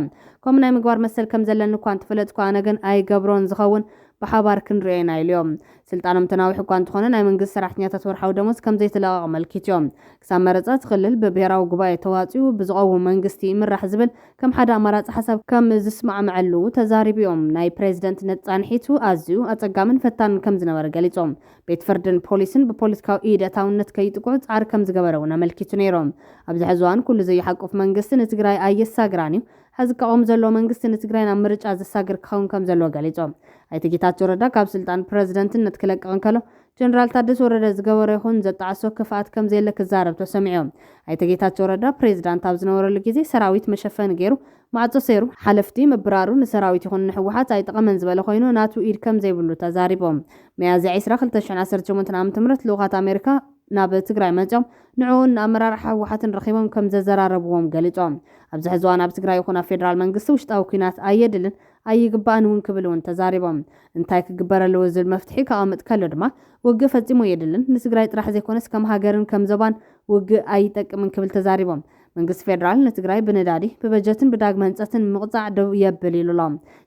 ከምኡ ናይ ምግባር መሰል ከም ዘለኒ እኳ እንተፈለጥኩ ኣነ ግን ኣይገብሮን ዝኸውን ብሓባር ክንሪኦ ኢና ኢሉ እዮም። ስልጣኖም ተናዊሑ እኳ እንተኾነ ናይ መንግስቲ ሰራሕተኛታት ወርሓዊ ደሞዝ ከም ዘይተለቐቕ ኣመልኪቱ እዮም። ክሳብ መረፃ እቲ ክልል ብብሄራዊ ጉባኤ ተዋፂኡ ብዝቐውም መንግስቲ ይምራሕ ዝብል ከም ሓደ ኣማራፂ ሓሳብ ከም ዝስማዕምዐሉ ተዛሪቡ እዮም። ናይ ፕሬዚደንትነት ፃንሒቱ ኣዝዩ ኣፀጋምን ፈታንን ከም ዝነበረ ገሊፆም። ቤት ፍርድን ፖሊስን ብፖለቲካዊ ኢድ ኣታውነት ከይጥቅዑ ፃዕሪ ከም ዝገበረ እውን ኣመልኪቱ ነይሮም። ኣብዚ ሕዚ እዋን ኩሉ ዘይሓቁፍ መንግስቲ ንትግራይ ኣየሳግራን እዩ። ሕዚ ክቐውም ዘሎ መንግስቲ ንትግራይ ናብ ምርጫ ዘሳግር ክኸውን ከም ዘለዎ ገሊጾም። ኣይተ ጌታቸው ረዳ ካብ ስልጣን ፕረዚደንትነት ክለቅቕ እንከሎ ጀነራል ታደሰ ወረደ ዝገበሮ ይኹን ዘጣዕሶ ክፍኣት ከም ዘየለ ክዛረብ ተሰሚዑ። ኣይተ ጌታቸው ረዳ ፕሬዚዳንት ኣብ ዝነበረሉ ግዜ ሰራዊት መሸፈኒ ገይሩ ማዕጾ ሰይሩ ሓለፍቲ ምብራሩ ንሰራዊት ይኹን ንህወሓት ኣይጠቐመን ዝበለ ኮይኑ ናቱ ኢድ ከም ዘይብሉ ተዛሪቦም። ሚያዝያ ዕስራ ክልተ ሽሕን ዓሰርተ ሸሞንተን ዓመተ ምህረት ልኡኻት ኣሜሪካ ናብ ትግራይ መጺኦም ንዕኡን ንኣመራርሓ ህወሓትን ረኺቦም ከም ዘዘራረብዎም ገሊጾም። ኣብዚ ሕዚ እዋን ኣብ ትግራይ ይኹን ኣብ ፌደራል መንግስቲ ውሽጣዊ ኲናት ኣየድልን ኣይግባእን እውን ክብል እውን ተዛሪቦም። እንታይ ክግበር ኣለዎ ዝብል መፍትሒ ከቐምጥ ከሎ ድማ ውግእ ፈጺሙ የድልን፣ ንትግራይ ጥራሕ ዘይኮነስ ከም ሃገርን ከም ዞባን ውግእ ኣይጠቅምን ክብል ተዛሪቦም። መንግስቲ ፌደራል ንትግራይ ብነዳዲ፣ ብበጀትን ብዳግመ ህንፀትን ምቕፃዕ ደው የብል ኢሉ ኣሎ።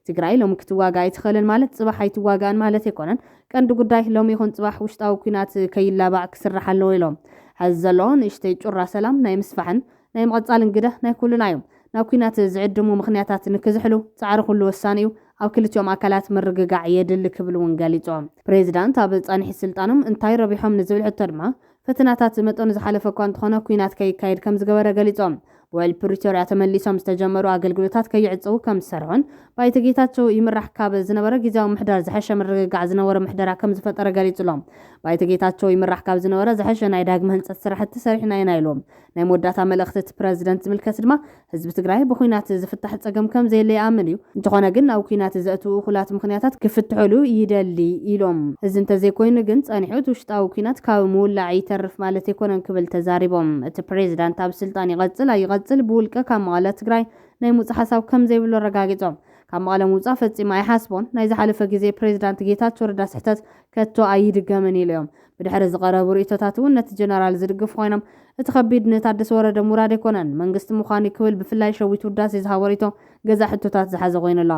ትግራይ ሎሚ ክትዋጋእ ኣይትኽእልን ማለት ፅባሕ ኣይትዋጋእን ማለት ኣይኮነን። ቀንዲ ጉዳይ ሎሚ ይኹን ፅባሕ ውሽጣዊ ኲናት ከይላባዕ ክስራሕ ኣለዎ ኢሎም። ሕዚ ዘሎ ንእሽተይ ጩራ ሰላም ናይ ምስፋሕን ናይ ምቕፃልን ግደ ናይ ኩልና እዩ። ናብ ኲናት ዝዕድሙ ምኽንያታት ንክዝሕሉ ፃዕሪ ኩሉ ወሳኒ እዩ። ኣብ ክልቲኦም ኣካላት ምርግጋዕ የድሊ ክብል እውን ገሊፆም። ፕሬዚዳንት ኣብ ፃንሒት ስልጣኖም እንታይ ረቢሖም ንዝብል ሕቶ ድማ ፈተናታት መጠኑ ዝሓለፈ እኳ እንተኾነ ኲናት ከይካየድ ከም ዝገበረ ገሊፆም። ብውዕል ፕሪቶርያ ተመሊሶም ዝተጀመሩ ኣገልግሎታት ከይዕፀዉ ከም ዝሰርሑን ባይተ ጌታቸው ይምራሕ ካብ ዝነበረ ግዜያዊ ምሕዳር ዝሐሸ ምርግጋዕ ዝነበረ ምሕደራ ከም ዝፈጠረ ገሊፁሎም። ባይተ ጌታቸው ይምራሕ ካብ ዝነበረ ዝሐሸ ናይ ዳግመ ህንፀት ስራሕቲ ሰሪሕና ኢና ኢሎም። ናይ መወዳእታ መልእኽቲ እቲ ፕረዚደንት ዝምልከት ድማ ህዝቢ ትግራይ ብኹናት ዝፍታሕ ፀገም ከም ዘየለ ይኣምን እዩ። እንተኾነ ግን ናብ ኲናት ዘእትዉ እኹላት ምኽንያታት ክፍትሐሉ ይደሊ ኢሎም። እዚ እንተዘይኮይኑ ግን ጸኒሑ እቲ ውሽጣዊ ኲናት ካብ ምውላዕ ይተርፍ ማለት ኣይኮነን ክብል ተዛሪቦም። እቲ ፕሬዚዳንት ኣብ ስልጣን ይቐጽል ኣይቐጽል ብውልቀ ካብ መቐለ ትግራይ ናይ ምውጻእ ሓሳብ ከም ዘይብሉ ኣረጋጊጾም። ካብ መቐለ ምውጻእ ፈጺሙ ኣይሓስቦን። ናይ ዝሓለፈ ግዜ ፕሬዚዳንት ጌታቸው ረዳ ስሕተት ከቶ ኣይድገምን ኢሉ እዮም። ብድሕሪ ዝቐረቡ ርእይቶታት እውን ነቲ ጀነራል ዝድግፉ ኮይኖም እቲ ከቢድ ንታደሰ ወረደ ምውራድ ኣይኮነን መንግስቲ ምዃን እዩ ክብል ብፍላይ ሸዊት ውዳሴ ዝሃቦ ርእይቶ ገዛ ሕቶታት ዝሓዘ ኮይኑ ኣሎ።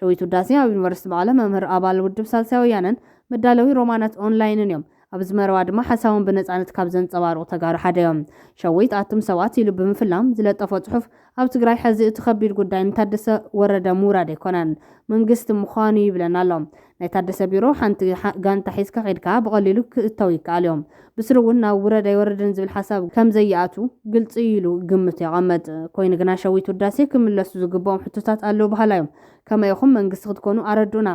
ሸዊት ውዳሴ ኣብ ዩኒቨርሲቲ መቐለ መምህር ኣባል ውድብ ሳልሳይ ወያነን መዳለዊ ሮማናት ኦንላይንን እዮም። ኣብዚ መረባ ድማ ሓሳቦም ብነፃነት ካብ ዘንፀባርቑ ተጋሩ ሓደ እዮም። ሸዊት ኣቱም ሰባት ኢሉ ብምፍላም ዝለጠፎ ፅሑፍ ኣብ ትግራይ ሕዚ እቲ ከቢድ ጉዳይ ንታደሰ ወረደ ምውራድ ኣይኮነን መንግስቲ ምዃኑ ይብለና ኣሎ። ናይ ታደሰ ቢሮ ሓንቲ ሓ- ጋንታ ሒዝካ ከይድካ ብቐሊሉ ክእተው ይከኣል እዮም። ብስሩ እውን ናብ ውረድ ኣይወረድን ዝብል ሓሳብ ከም ዘይኣቱ ግልፂ ኢሉ ግምት የቐምጥ። ኮይኑ ግና ሸዊት ውዳሴ ክምለሱ ዝግብኦም ሕቶታት ኣለዉ በሃላ እዮም። ከመይ ኢኹም መንግስቲ ክትኮኑ ኣረዱና።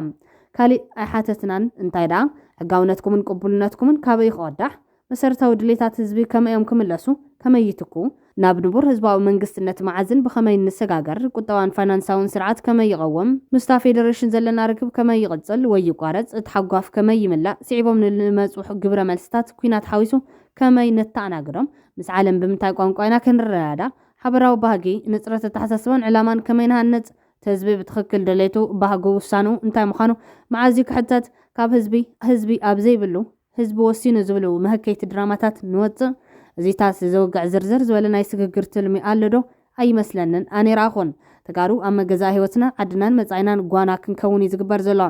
ካሊእ ኣይሓተትናን። እንታይ ደኣ ሕጋውነትኩምን ቅቡልነትኩምን ካበይ ክቐዳሕ? መሰረታዊ ድሌታት ህዝቢ ከመይ እዮም ክምለሱ? ከመይ ይትኩ? ናብ ንቡር ህዝባዊ መንግስትነት መዓዝን ብኸመይ ንሰጋገር? ቁጠባን ፋይናንሳውን ስርዓት ከመይ ይቐውም? ምስታ ፌደሬሽን ዘለና ርክብ ከመይ ይቕጽል ወይ ይቋረጽ? እቲ ሓጓፍ ከመይ ይምላእ? ስዒቦም ንልመጹ ግብረ መልስታት ኲናት ሓዊሱ ከመይ ነተኣናግዶም? ምስ ዓለም ብምንታይ ቋንቋ ኢና ክንረዳዳ? ሓበራዊ ባህጊ፣ ንጽረት ኣተሓሳስባን ዕላማን ከመይ ንሃንጽ? እቲ ህዝቢ ብትኽክል ድሌቱ፣ ባህጉ፣ ውሳንኡ እንታይ ምዃኑ መዓዝ እዩ ክሕተት? ካብ ህዝቢ፣ ህዝቢ ኣብ ዘይብሉ ህዝቢ ወሲኑ ዝብሉ መሀከይቲ ድራማታት ንወፅእ። እዚታት ዘውግዕ ዝርዝር ዝበለ ናይ ስግግር ትልሚ ኣሎ ዶ? ኣይመስለንን። ኣነ ይረኣኹን። ተጋሩ ኣብ መገዛእ ህይወትና፣ ዓድናን መጻኢናን ጓና ክንከውን እዩ ዝግበር ዘሎ።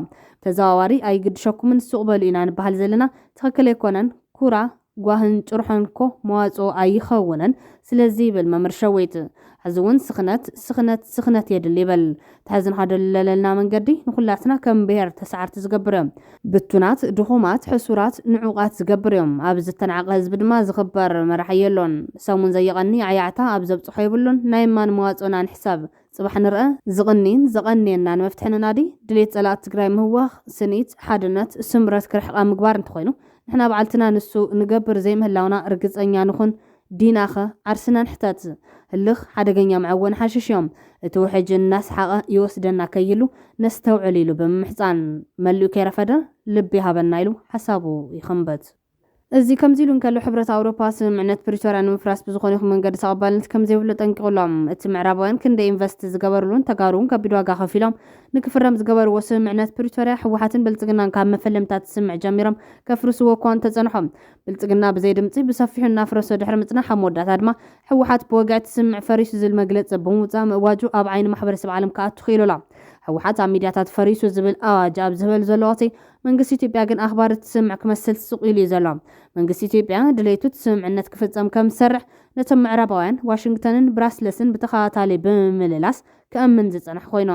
ተዘዋዋሪ ኣይግድሸኩምን ሱቕ በሉ ኢና ንበሃል ዘለና። ትኽክል ኣይኮነን። ኩራ ጓህን ጭርሖን እኮ መዋፅኦ ኣይኸውንን። ስለዚ ይብል መምህር ሸዊት፣ ሕዚ እውን ስኽነት ስኽነት ስኽነት የድሊ ይብል። እቲ ሕዚ ንኸደለለልና መንገዲ ንኹላትና ከም ብሄር ተሳዓርቲ ዝገብር እዮም። ብቱናት፣ ድኹማት፣ ሕሱራት፣ ንዑቓት ዝገብር እዮም። ኣብ ዝተናዕቐ ህዝቢ ድማ ዝኽበር መራሒ የሎን። ሰሙን ዘይቐኒ ዓያዕታ ኣብ ዘብፅሖ የብሉን። ናይ እማን መዋፅኦና ንሕሰብ። ፅባሕ ንርአ። ዝቕኒን ዘቐንየናን መፍትሒ ንናዲ። ድሌት ፀላእቲ ትግራይ ምህዋኽ፣ ስኒት፣ ሓድነት፣ ስምረት ክርሕቓ ምግባር እንተኾይኑ፣ ንሕና ባዕልትና ንሱ ንገብር ዘይምህላውና ርግፀኛ ንኹን። ዲናኸ ዓርስና ንሕተት። ህልኽ ሓደገኛ መዐወኒ ሓሽሽ እዮም። እቲ ውሕጅ እናሰሓቐ ይወስደና ከይሉ ነስተውዕል ኢሉ ብምምሕፃን፣ መሊኡ ከይረፈደ ልቢ ይሃበና ኢሉ ሓሳቡ ይኸንበት። እዚ ከምዚ ኢሉ እንከሎ፣ ሕብረት ኣውሮፓ ስምምዕነት ፕሪቶርያ ንምፍራስ ብዝኾነ ይኹን መንገዲ ተቐባልነት ከም ዘይብሉ ኣጠንቂቑ ኣሎ። እቲ ምዕራባውያን ክንደይ ኢንቨስት ዝገበሩሉን ተጋሩ እውን ከቢድ ዋጋ ከፊሎም ንክፍረም ዝገበርዎ ስምምዕነት ፕሪቶርያ፣ ህወሓትን ብልጽግናን ካብ መፈለምታት ዝስምዕ ጀሚሮም ከፍርስዎ እኳ እንተጸንሖም፣ ብልጽግና ብዘይ ድምጺ ብሰፊሑ እናፍረሶ ድሕሪ ምጽናሕ፣ ኣብ መወዳእታ ድማ ህወሓት ብወግዒ እቲ ስምምዕ ፈሪሱ ዝብል መግለጺ ብምውጻእ ምእዋጁ ኣብ ዓይኒ ማሕበረሰብ ዓለም ክኣቱ ክኢሉ ኣሎ። ህወሓት ኣብ ሚድያታት ፈሪሱ ዝብል ኣዋጅ ኣብ ዝህበሉ ዘሎ ወቕቲ፣ መንግስቲ ኢትዮጵያ ግን ኣኽባሪ እቲ ስምምዕ ክመስል ስቕ ኢሉ እዩ ዘሎ። መንግስቲ ኢትዮጵያ ድሌቱ እቲ ስምምዕነት ክፍጸም ከም ዝሰርሕ ነቶም ምዕራባውያን ዋሽንግተንን ብራስለስን ብተኸታታሊ ብምምልላስ ከእምን ዝጸንሐ ኮይኑ፣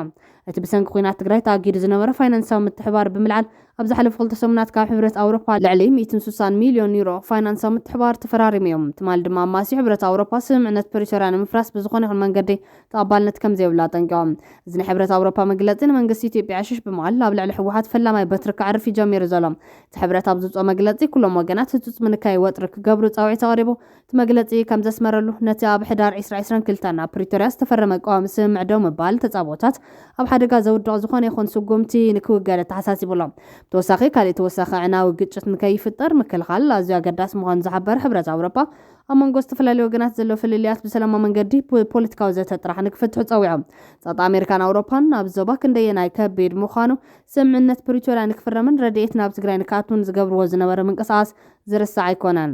እቲ ብሰንኪ ኲናት ትግራይ ተኣጊዱ ዝነበረ ፋይናንሳዊ ምትሕባር ብምልዓል፣ ኣብ ዝሓለፉ ክልተ ሰሙናት ካብ ሕብረት ኣውሮፓ ልዕሊ ሚእትን ስሳን ሚልዮን ዩሮ ፋይናንሳዊ ምትሕባር ተፈራሪሙ እዮም። ትማሊ ድማ ኣማሲ ሕብረት ኣውሮፓ ስምምዕነት ፕሪቶርያ ንምፍራስ ብዝኾነ ይኹን መንገዲ ተቐባልነት ከም ዘይብሉ ኣጠንቂቖም። እዚ ናይ ሕብረት ኣውሮፓ መግለጺ ንመንግስቲ ኢትዮጵያ ዕሽሽ ብምባል ኣብ ልዕሊ ህወሓት ፈላማይ በትሪ ከዕርፍ እዩ ጀሚሩ ዘሎ። እቲ ሕብረት ኣብ ዝውፅኦ መግለጺ፣ ኩሎም ወገናት ህጹጽ ምንካይ ወጥሪ ክገብሩ ጻውዒት ኣቕሪቡ። እቲ መግለጺ ከም ዘስመረሉ፣ ነቲ ኣብ ሕዳር ዕስራ ዕስራን ክልተን ኣብ ፕሪቶርያ ዝተፈረመ ቀዋሚ ስምምዕ ደው ምባል ተጻብኦታት ኣብ ሓደጋ ዘውድቕ ዝኾነ ይኹን ስጉምቲ ንክውገድ ኣተሓሳሲቡ ኣሎ። ብተወሳኺ፣ ካሊእ ተወሳኺ ኣዕናዊ ግጭት ንከይፍጠር ምክልኻል ኣዝዩ ኣገዳሲ ምዃኑ ዝሓበረ ሕብረት ኣውሮፓ፣ ኣብ መንጎ ዝተፈላለዩ ወገናት ዘሎ ፍልልያት ብሰላማዊ መንገዲ ብፖለቲካዊ ዘተ ጥራሕ ንክፍትሑ ጸዊዖም። ጸጥታ ኣሜሪካን ኣውሮፓን ኣብ ዞባ ክንደየናይ ከቢድ ምዃኑ ስምምዕነት ፕሪቶርያ ንክፍረምን ረድኤት ናብ ትግራይ ንክኣቱን ዝገብርዎ ዝነበረ ምንቅስቓስ ዝርሳዕ ኣይኮነን።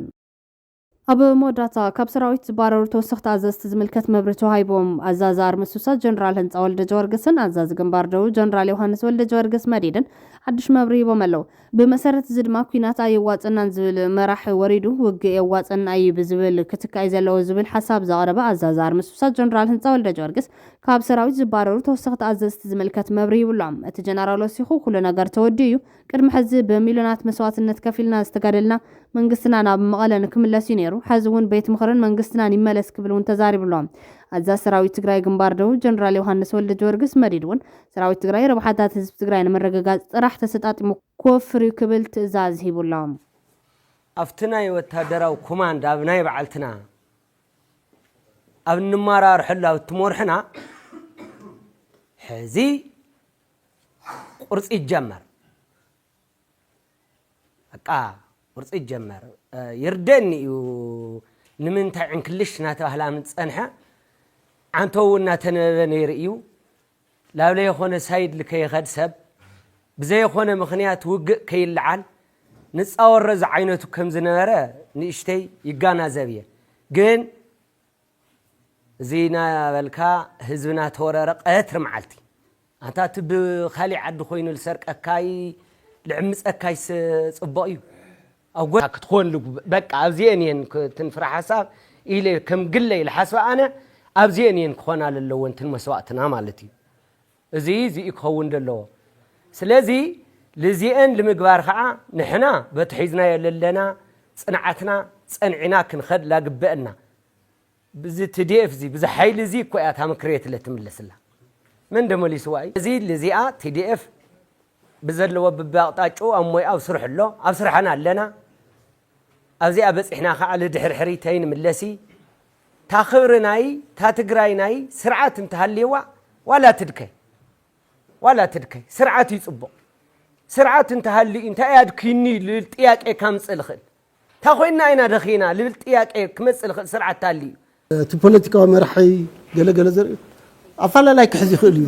ኣብ መወዳእታ፣ ካብ ሰራዊት ዝባረሩ ተወሰኽቲ ኣዘዝቲ ዝምልከት መብርሂ ተዋሂቦም። ኣዛዚ ኣርሚ ሱሳ ጀነራል ህንፃ ወልደ ጀወርግስን ኣዛዚ ግንባር ደቡብ ጀነራል ዮሃንስ ወልደ ጀወርግስ መዲድን ሓድሽ መብርሂ ሂቦም ኣለዉ። ብመሰረት እዚ ድማ፣ ኲናት ኣየዋፀናን ዝብል መራሕ ወሪዱ፣ ውግእ የዋፀና እዩ ብዝብል ክትካእ እዩ ዘለዎ ዝብል ሓሳብ ዘቕረበ ኣዛዚ ኣርሚ ሱሳ ጀነራል ህንፃ ወልደ ጀወርግስ፣ ካብ ሰራዊት ዝባረሩ ተወሰኽቲ ኣዘዝቲ ዝምልከት መብርሂ ይብሎም። እቲ ጀነራል ወሲኹ፣ ኩሉ ነገር ተወዲኡ እዩ። ቅድሚ ሕዚ ብሚልዮናት መስዋዕትነት ከፊልና ዝተጋደልና መንግስትና ናብ መቐለ ንክምለስ እዩ ነይሩ። ሕዚ እውን ቤት ምኽርን መንግስትናን ይመለስ ክብል እውን ተዛሪቡ ኣሎ። ኣዛዚ ሰራዊት ትግራይ ግንባር ደቡብ ጀነራል ዮሃንስ ወልደ ጀወርግስ መዲድ እውን፣ ሰራዊት ትግራይ ረብሓታት ህዝቢ ትግራይ ንምርግጋፅ ጥራሕ ተሰጣጢሙ ክወፍር እዩ ክብል ትእዛዝ ሂቡ ኣሎ። ኣብቲ ናይ ወታደራዊ ኮማንድ ኣብ ናይ በዓልትና ኣብ እንመራርሐሉ ኣብ እትመርሑና ሕዚ ቁርፂ ይጀመር። በቃ ቁርፂ ይጀመር። እ፣ ይርደኒ እዩ ንምንታይ ዕንክልሽ እናተባህለ ምፀንሐ። ዓንተው እናተነበበ ነይሩ እዩ። ላብ ለይኾነ ሳይድ ልከይኸድ ሰብ ብዘይኾነ ምኽንያት ውግእ ከይለዓል ንፃወሮ ዝዓይነቱ ከም ዝነበረ ንእሽተይ ይጋናዘብ እየ። ግን እዚ እናበልካ ህዝብና ተወረረ ቀትሪ መዓልቲ። ኣንታ እቲ ብኻሊእ ዓዲ ኮይኑ ልሰርቀካይ ልዕምፀካይ ስ-፣ ፅቡቕ እዩ። ኣብ ጎ-፣ ክትኾን ልጉ-፣ በቃ ኣብዚአን እየን ክ-፣ ትንፍራ ሓሳብ ኢለ ከም ግለ ኢለ ሓስባ ኣነ ኣብዚአን እየን ክኾና ለለወን ትን መስዋእትና ማለት እዩ። እዚ እዚ እዩ ክኸውን ዘለዎ። ስለዚ ልዚአን ልምግባር ከዓ ንሕና በቲ ሒዝናዮ ለለና ፅንዓትና ፀንዒና ክንኸድ ላግበአና። ብዚ ቲ ዲ ኤፍ እዚ፣ ብዚ ሓይሊ እዚ እኮ እያ እታ ምክር ቤት እለ ትምለስላ። መን ዶ መሊስዋ እዩ? እዚ ልዚኣ ቲ ዲ ኤፍ ብዘለዎ ብብኣቕጣጭኡ ኣብ ሞያኡ ኣብ ስርሑ ኣሎ፣ ኣብ ስርሓና ኣለና። ኣብዚኣ በፂሕና ከዓ ልድሕርሕሪተይ ንምለሲ። እታ ክብሪ ናይ፣ እታ ትግራይ ናይ ስርዓት እንተሃልየዋ ዋላ ትድከይ፣ ዋላ ትድከይ፣ ስርዓት እዩ ፅቡቕ። ስርዓት እንተሃልዩ እንታይ እያ ድክይኒ ልብል ጥያቄ ካምፅእ ልኽእል። እንታይ ኮይንና ኢና ደኺና ልብል ጥያቄ ክመጽእ ልኽእል ስርዓት ኣልዩ። እቲ ፖለቲካዊ መራሒ ገለ ገለ ዘርኢ ኣፈላላይ ክሕዝ ይኽእል እዩ።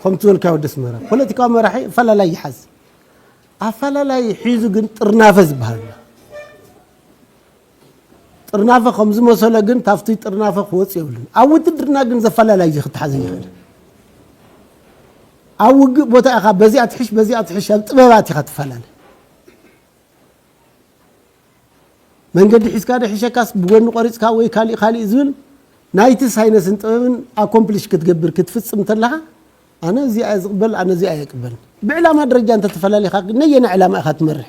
ከምቲ ዝበልካዮ ወዲ ኣስመራ፣ ፖለቲካዊ መራሒ ኣፈላላይ ይሓዝ። ኣፈላላይ ሒዙ ግን ጥርናፈ ዝበሃል ኣሎ። ጥርናፈ ከም ዝመሰሎ ግን ካብቲ ጥርናፈ ክወጽእ የብሉን። ኣብ ውትድርና ግን ዘፈላላይ እዩ ክተሓዝ ይኽእል። ኣብ ውግእ ቦታ ኢኻ በዚኣ ትሕሽ፣ በዚኣ ትሕሽ፣ ኣብ ጥበባት ኢኻ ትፈላለ። መንገዲ ሒዝካ ዶ ሒሸካስ ብጎኒ ቆሪፅካ ወይ ካሊእ ካሊእ ዝብል ናይቲ ሳይነስን ጥበብን ኣኮምፕሊሽ ክትገብር ክትፍፅም እንተለኻ ኣነ እዚኣ እየ ዝቕበል ኣነ እዚኣ እየ ቅበል ብዕላማ ደረጃ እንተተፈላለኻ ግን ነየና ዕላማ ኢኻ ትመርሕ?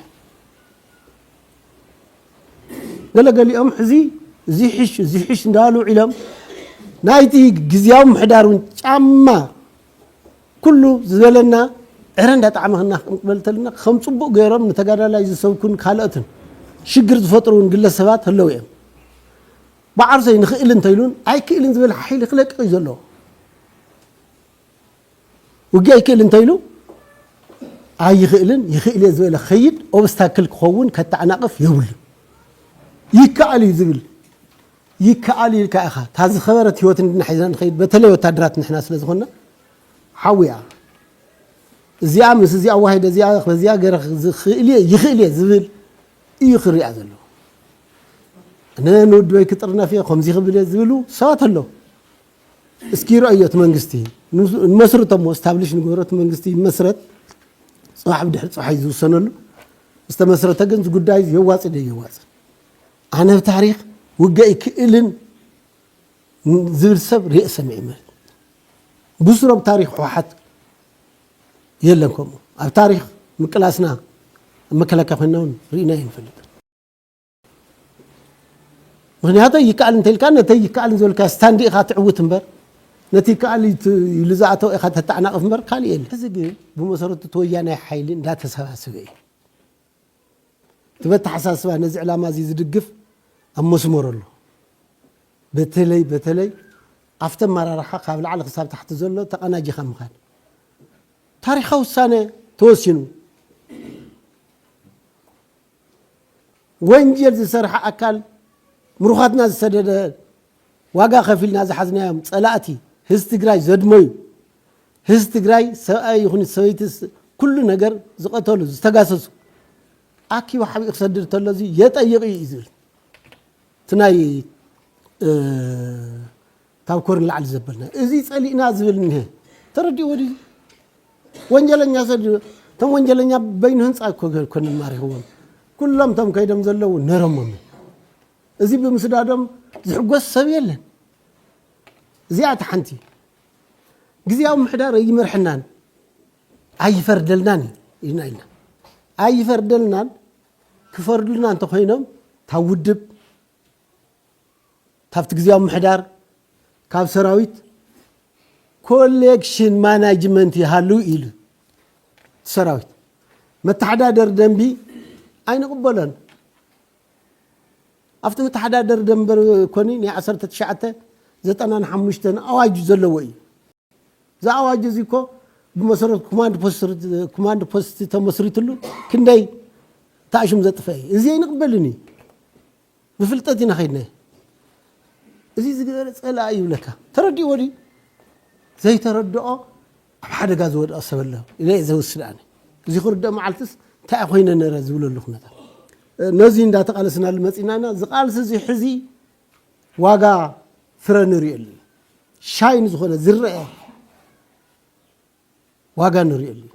ገለገሊኦም ሕዚ እዚ ሕሽ እዚ ሕሽ እንዳሉ ውዒሎም ናይቲ ግዝያዊ ምሕዳር እውን ጫማ ኩሉ ዝበለና ዕረ እንዳጣዕመ ክንበል ተልና ከም ፅቡቅ ገይሮም ንተጋዳላይ ዝሰብኩን ካልኦትን ሽግር ዝፈጥሩ እውን ግለሰባት ኣለዉ እዮም። ብዓርሰይ ንኽእል እንተኢሉን ኣይክእልን ዝብል ሓይሊ ክለቅቕ እዩ ዘለዎ። ውግእ ኣይክእል እንተኢሉ ኣይኽእልን ይኽእል እየ ዝበለ ክኸይድ ኦብስታክል ክኸውን ከተዓናቕፍ የብሉ። ይከኣል እዩ ዝብል ይከኣል ኢልካ ኢኻ እታ ዝኸበረት ህይወት እንድና ሒዝና ንኸይድ በተለይ ወታደራት ንሕና ስለ ዝኾንና ሓዊኣ እዚኣ ምስ እዚኣ ዋሂደ እዚኣ በዚኣ ገረ ዝኽእል እየ ይኽእል እየ ዝብል እዩ ክርኣ ዘለዎ። ኣነ ንውድበይ ክጥርነፍ እየ ከምዚ ክብል እየ ዝብሉ ሰባት ኣለዉ። እስኪ ረእዮ እቲ መንግስቲ ንመስርቶ እሞ ስታብሊሽ ንግበሮ እቲ መንግስቲ ይመስረት ፅባሕ ብድሕሪ ፅባሕ እዩ ዝውሰነሉ ዝተመስረተ ግን ጉዳይ የዋፅ ደ የዋፅ ኣነ ብታሪክ ውገ ይክእልን ዝብል ሰብ ርእ ሰሚዕ ማለት ብዙሮ ኣብ ታሪክ ሕወሓት የለን ከምኡ ኣብ ታሪክ ምቅላስና ኣብ መከላከያ ኮይና እውን ርኢና ይንፈልጥ ምኽንያቱ ይከኣል እንተልካ ነተ ይከኣል ዝበልካ ስታንዲ ኢኻ ትዕውት እምበር ነቲ ይከኣል ኢሉ ዝኣተው ኢኻ ተተዓናቕፍ እምበር ካልእ የለ እዚ ግን ብመሰረቱ ተወያናይ ሓይሊ እንዳተሰባሰበ እዩ እቲ በተሓሳስባ ነዚ ዕላማ እዚ ዝድግፍ ኣብ መስመር ኣሎ በተለይ በተለይ ኣብቲ ኣመራርሓ ካብ ላዕሊ ክሳብ ታሕቲ ዘሎ ተቐናጂኻ ምኻድ ታሪኻዊ ውሳነ ተወሲኑ ወንጀል ዝሰርሐ ኣካል ምሩኻትና ዝሰደደ ዋጋ ከፊልና ዝሓዝናዮም ፀላእቲ ህዝቢ ትግራይ ዘድመዩ ህዝቢ ትግራይ ሰብኣይ ይኹን ሰበይቲ ኩሉ ነገር ዝቐተሉ ዝተጋሰሱ ኣኪቡ ሓቢኡ ክሰድድ ተሎ እዚ የጠይቕ እዩ ዝብል እቲ ናይ ካብ ኮርን ላዕሊ ዘበልና እዚ ፀሊእና ዝብል እኒሀ ተረዲእዎ ድዩ ወንጀለኛ ሰብ እቶም ወንጀለኛ በይኑ ህንፃ እኮ ኮንን ማሪኽዎም ኩሎም እቶም ከይዶም ዘለዉ ነረሞም እዚ ብምስዳዶም ዝሕጎስ ሰብ የለን እዚኣ እቲ ሓንቲ ግዜያዊ ምሕዳር ኣይመርሐናን ኣይፈርደልናን ኢልና ኢልና ኣይፈርደልናን ክፈርዱልና እንተኮይኖም ካብ ውድብ ካብቲ ግዜያዊ ምሕዳር ካብ ሰራዊት ኮሌክሽን ማናጅመንት ይሃሉ ኢሉ ሰራዊት መተሓዳደር ደንቢ ኣይንቕበሎን ኣብቲ መተሓዳደር ደንበር ኮኒ ናይ ዓሰርተ ትሽዓተ ዘጠናን ሓሙሽተን ኣዋጅ ዘለዎ እዩ እዚ ኣዋጅ እዚ እኮ ብመሰረት ኮማንድ ፖስት ተመስሪትሉ ክንደይ ተኣሽም ዘጥፈ እዩ እዚ ኣይንቕበልን እዩ ብፍልጠት ኢና ከይድና እዚ ዝገበረ ፀላእ ይብለካ ተረዲእዎ ድዩ ዘይተረድኦ ኣብ ሓደጋ ዝወድቐ ሰብ ኣሎ ኢለ እየ ዘውስድ ኣነ እዚ ክርድኦ መዓልትስ እንታይ ኮይነ ነረ ዝብለሉ ኩነታት ነዚ እንዳተቃለስናሉ መፂና ኢና ዝቃልሲ እዚ ሕዚ ዋጋ ፍረ ንሪኦ ኣለና ሻይን ዝኾነ ዝረአ ዋጋ ንሪኦ ኣለና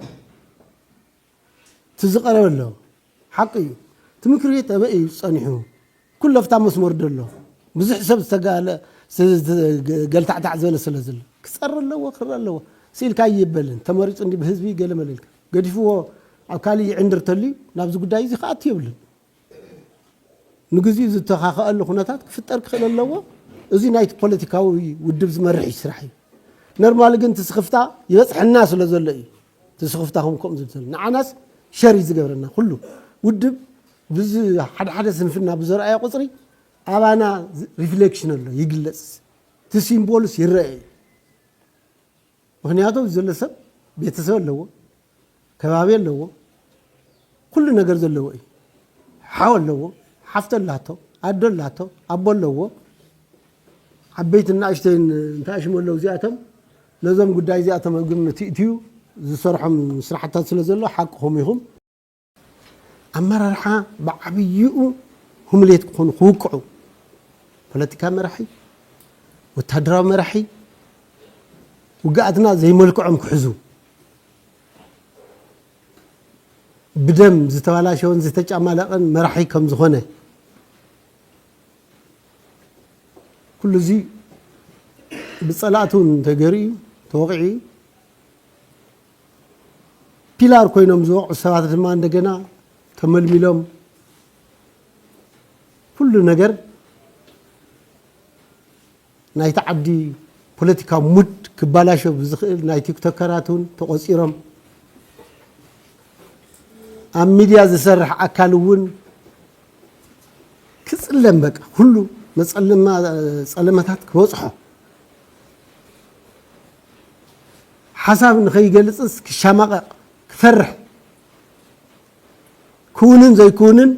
እቲ ዝቐረበ ኣሎ ሓቂ እዩ እቲ ምክሪ ቤት ኣበይ እዩ ዝፀኒሑ ኩሉ ኣብታ መስመር ደሎ ብዙሕ ሰብ ዝተጋለ ገልታዕታዕ ዝበለ ስለ ዘሎ ክፀሪ ኣለዎ ክርኢ ኣለዎ ስኢልካ ይበልን ተመሪፁ እንዲ ብህዝቢ ገለ መለልካ ገዲፍዎ ኣብ ካሊእ ይዕንድር ተልዩ ናብዚ ጉዳይ እዚ ክኣቱ የብልን ንግዚኡ ዝተኻኸኣሉ ኩነታት ክፍጠር ክኽእል ኣለዎ። እዚ ናይቲ ፖለቲካዊ ውድብ ዝመርሕ እዩ ስራሕ እዩ። ኖርማሊ ግን እቲ ስኽፍታ ይበፅሐና ስለ ዘሎ እዩ። እቲ ስኽፍታ ከም ከምኡ ዝብል ንዓናስ ሸር እዩ ዝገብረና ኩሉ ውድብ ብዚ ሓደ ሓደ ስንፍና ብዘርኣዮ ቁፅሪ ኣባና ሪፍሌክሽን ኣሎ ይግለፅ እቲ ሲምቦልስ ይረአ እዩ። ምኽንያቱ ዘሎ ሰብ ቤተሰብ ኣለዎ፣ ከባቢ ኣለዎ፣ ኩሉ ነገር ዘለዎ እዩ። ሓው ኣለዎ፣ ሓፍቲ ኣላቶ፣ ኣዶ ኣላቶ፣ ኣቦ ኣለዎ። ዓበይትን ንኣሽተይን እንታይ ኣሽሙ ኣለዉ እዚኣቶም ነዞም ጉዳይ እዚኣቶም ኣብ ግምት ይእትዩ ዝሰርሖም ስራሕታት ስለ ዘሎ ሓቅኹም ኢኹም። ኣመራርሓ ብዓብይኡ ሁምሌት ክኾኑ ክውቅዑ ፖለቲካ መራሒ ወታደራዊ መራሒ ውግኣትና ዘይመልክዖም ክሕዙ ብደም ዝተባላሸወን ዝተጫማለቐን መራሒ ከም ዝኾነ ኩሉ እዚ ብጸላእቱ እንተገርዩ ተወቕዒ ፒላር ኮይኖም ዝወቕዑ ሰባት ድማ እንደገና ተመልሚሎም ኩሉ ነገር ናይቲ ዓዲ ፖለቲካዊ ሙድ ክባላሾ ብዝኽእል ናይ ቲክቶከራት እውን ተቖጺሮም ኣብ ሚድያ ዝሰርሕ ኣካል እውን ክጽለም በቃ ኩሉ መጸለማ ጸለመታት ክበጽሖ ሓሳብ ንኸይገልጽስ ክሻማቐቕ ክፈርሕ ክውንን ዘይክውንን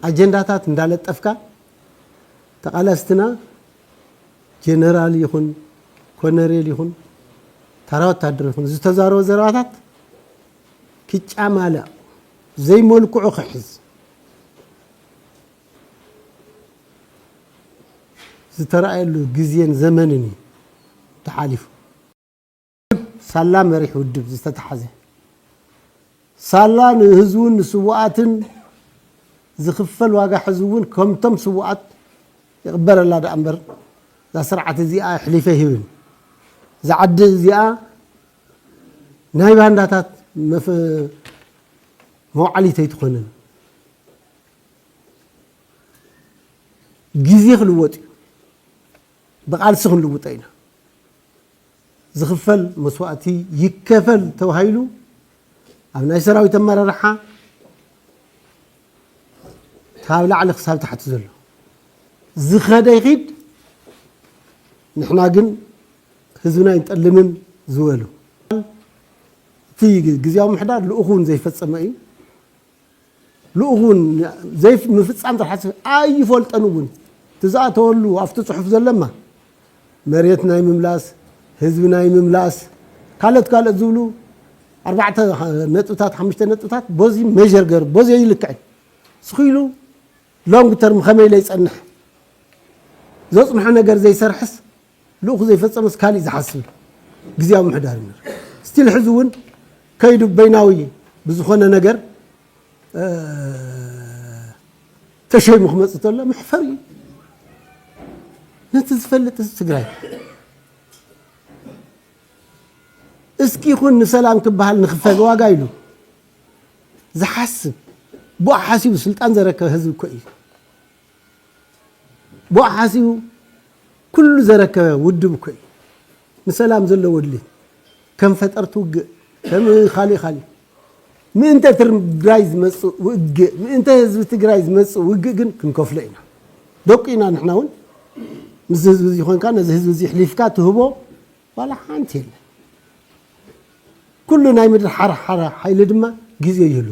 ኣጀንዳታት እንዳለጠፍካ ተቓላስትና ጀነራል ይኹን ኮነሬል ይኹን ተራ ወታደር ይኹን ዝተዛረቦ ዘረባታት ክጫማላእ ዘይመልክዑ ክሕዝ ዝተረኣየሉ ግዜን ዘመንን እዩ ተሓሊፉ። ሳላ መሪሕ ውድብ ዝተተሓዘ ሳላ ንህዝቡን ንስውኣትን ዝኽፈል ዋጋ ሕዚ እውን ከምቶም ስውኣት ይቕበለላ ደኣ እምበር እዛ ስርዓት እዚኣ ኣሕሊፈ ይህብን እዛ ዓዲ እዚኣ ናይ ባንዳታት መፍ- መውዓሊት ኣይትኾንን። ግዜ ክልወጥ እዩ። ብቓልሲ ክንልውጦ ኢና። ዝኽፈል መስዋእቲ ይከፈል ተባሂሉ ኣብ ናይ ሰራዊት ኣመራርሓ ካብ ላዕሊ ክሳብ ታሕቲ ዘሎ ዝኸደ ይኺድ። ንሕና ግን ህዝብና ኣይንጠልምን ዝበሉ እቲ ግዝያዊ ምሕዳር ልኡኹ እውን ዘይፈጸመ እዩ። ልኡኹ እውን ዘይፍ- ምፍጻም ጥራሕ ስ- ኣይፈልጠን እውን እቲ ዝኣተወሉ ኣብቲ ጽሑፍ ዘለማ መሬት ናይ ምምላስ ህዝቢ ናይ ምምላስ ካልኦት ካልኦት ዝብሉ ኣርባዕተ ነጥብታት ሓሙሽተ ነጥብታት በዚ ሜር ገር በዚ ይልክዕን ስኺሉ ሎንግ ተርም ከመይ ኢለ ይጸንሕ ዘጽንሖ ነገር ዘይሰርሕስ ልኡኹ ዘይፈጸመስ ካሊእ ዝሓስብ ግዝያዊ ምሕዳር እዩ ስቲል ሕዚ እውን ከይዱ በይናዊ ብዝኾነ ነገር ተሸይሙ ክመፅእ ተሎ መሕፈር እዩ ነቲ ዝፈልጥ እዚ ትግራይ እስኪ ይኹን ንሰላም ክበሃል ንክፈል ዋጋ ኢሉ ዝሓስብ ብኡ ሓሲቡ ስልጣን ዘረከበ ህዝቢ እኮ እዩ ብኡ ሓሲቡ ኩሉ ዘረከበ ውድብ እኮ እዩ ንሰላም ዘለዎ ድሌት ከም ፈጠርቲ ውግእ ከም ካሊእ ካሊእ ምእንተ ትግራይ ዝመፅእ ውግእ ምእንተ ህዝቢ ትግራይ ዝመፅእ ውግእ ግን ክንከፍሎ ኢና ደቁ ኢና ንሕና እውን ምስ ህዝቢ እዚ ኮይንካ ነዚ ህዝቢ እዚ ሕሊፍካ ትህቦ ዋላ ሓንቲ የለን ኩሉ ናይ ምድሪ ሓራ ሓራ ሓይሊ ድማ ግዜ ይህሉ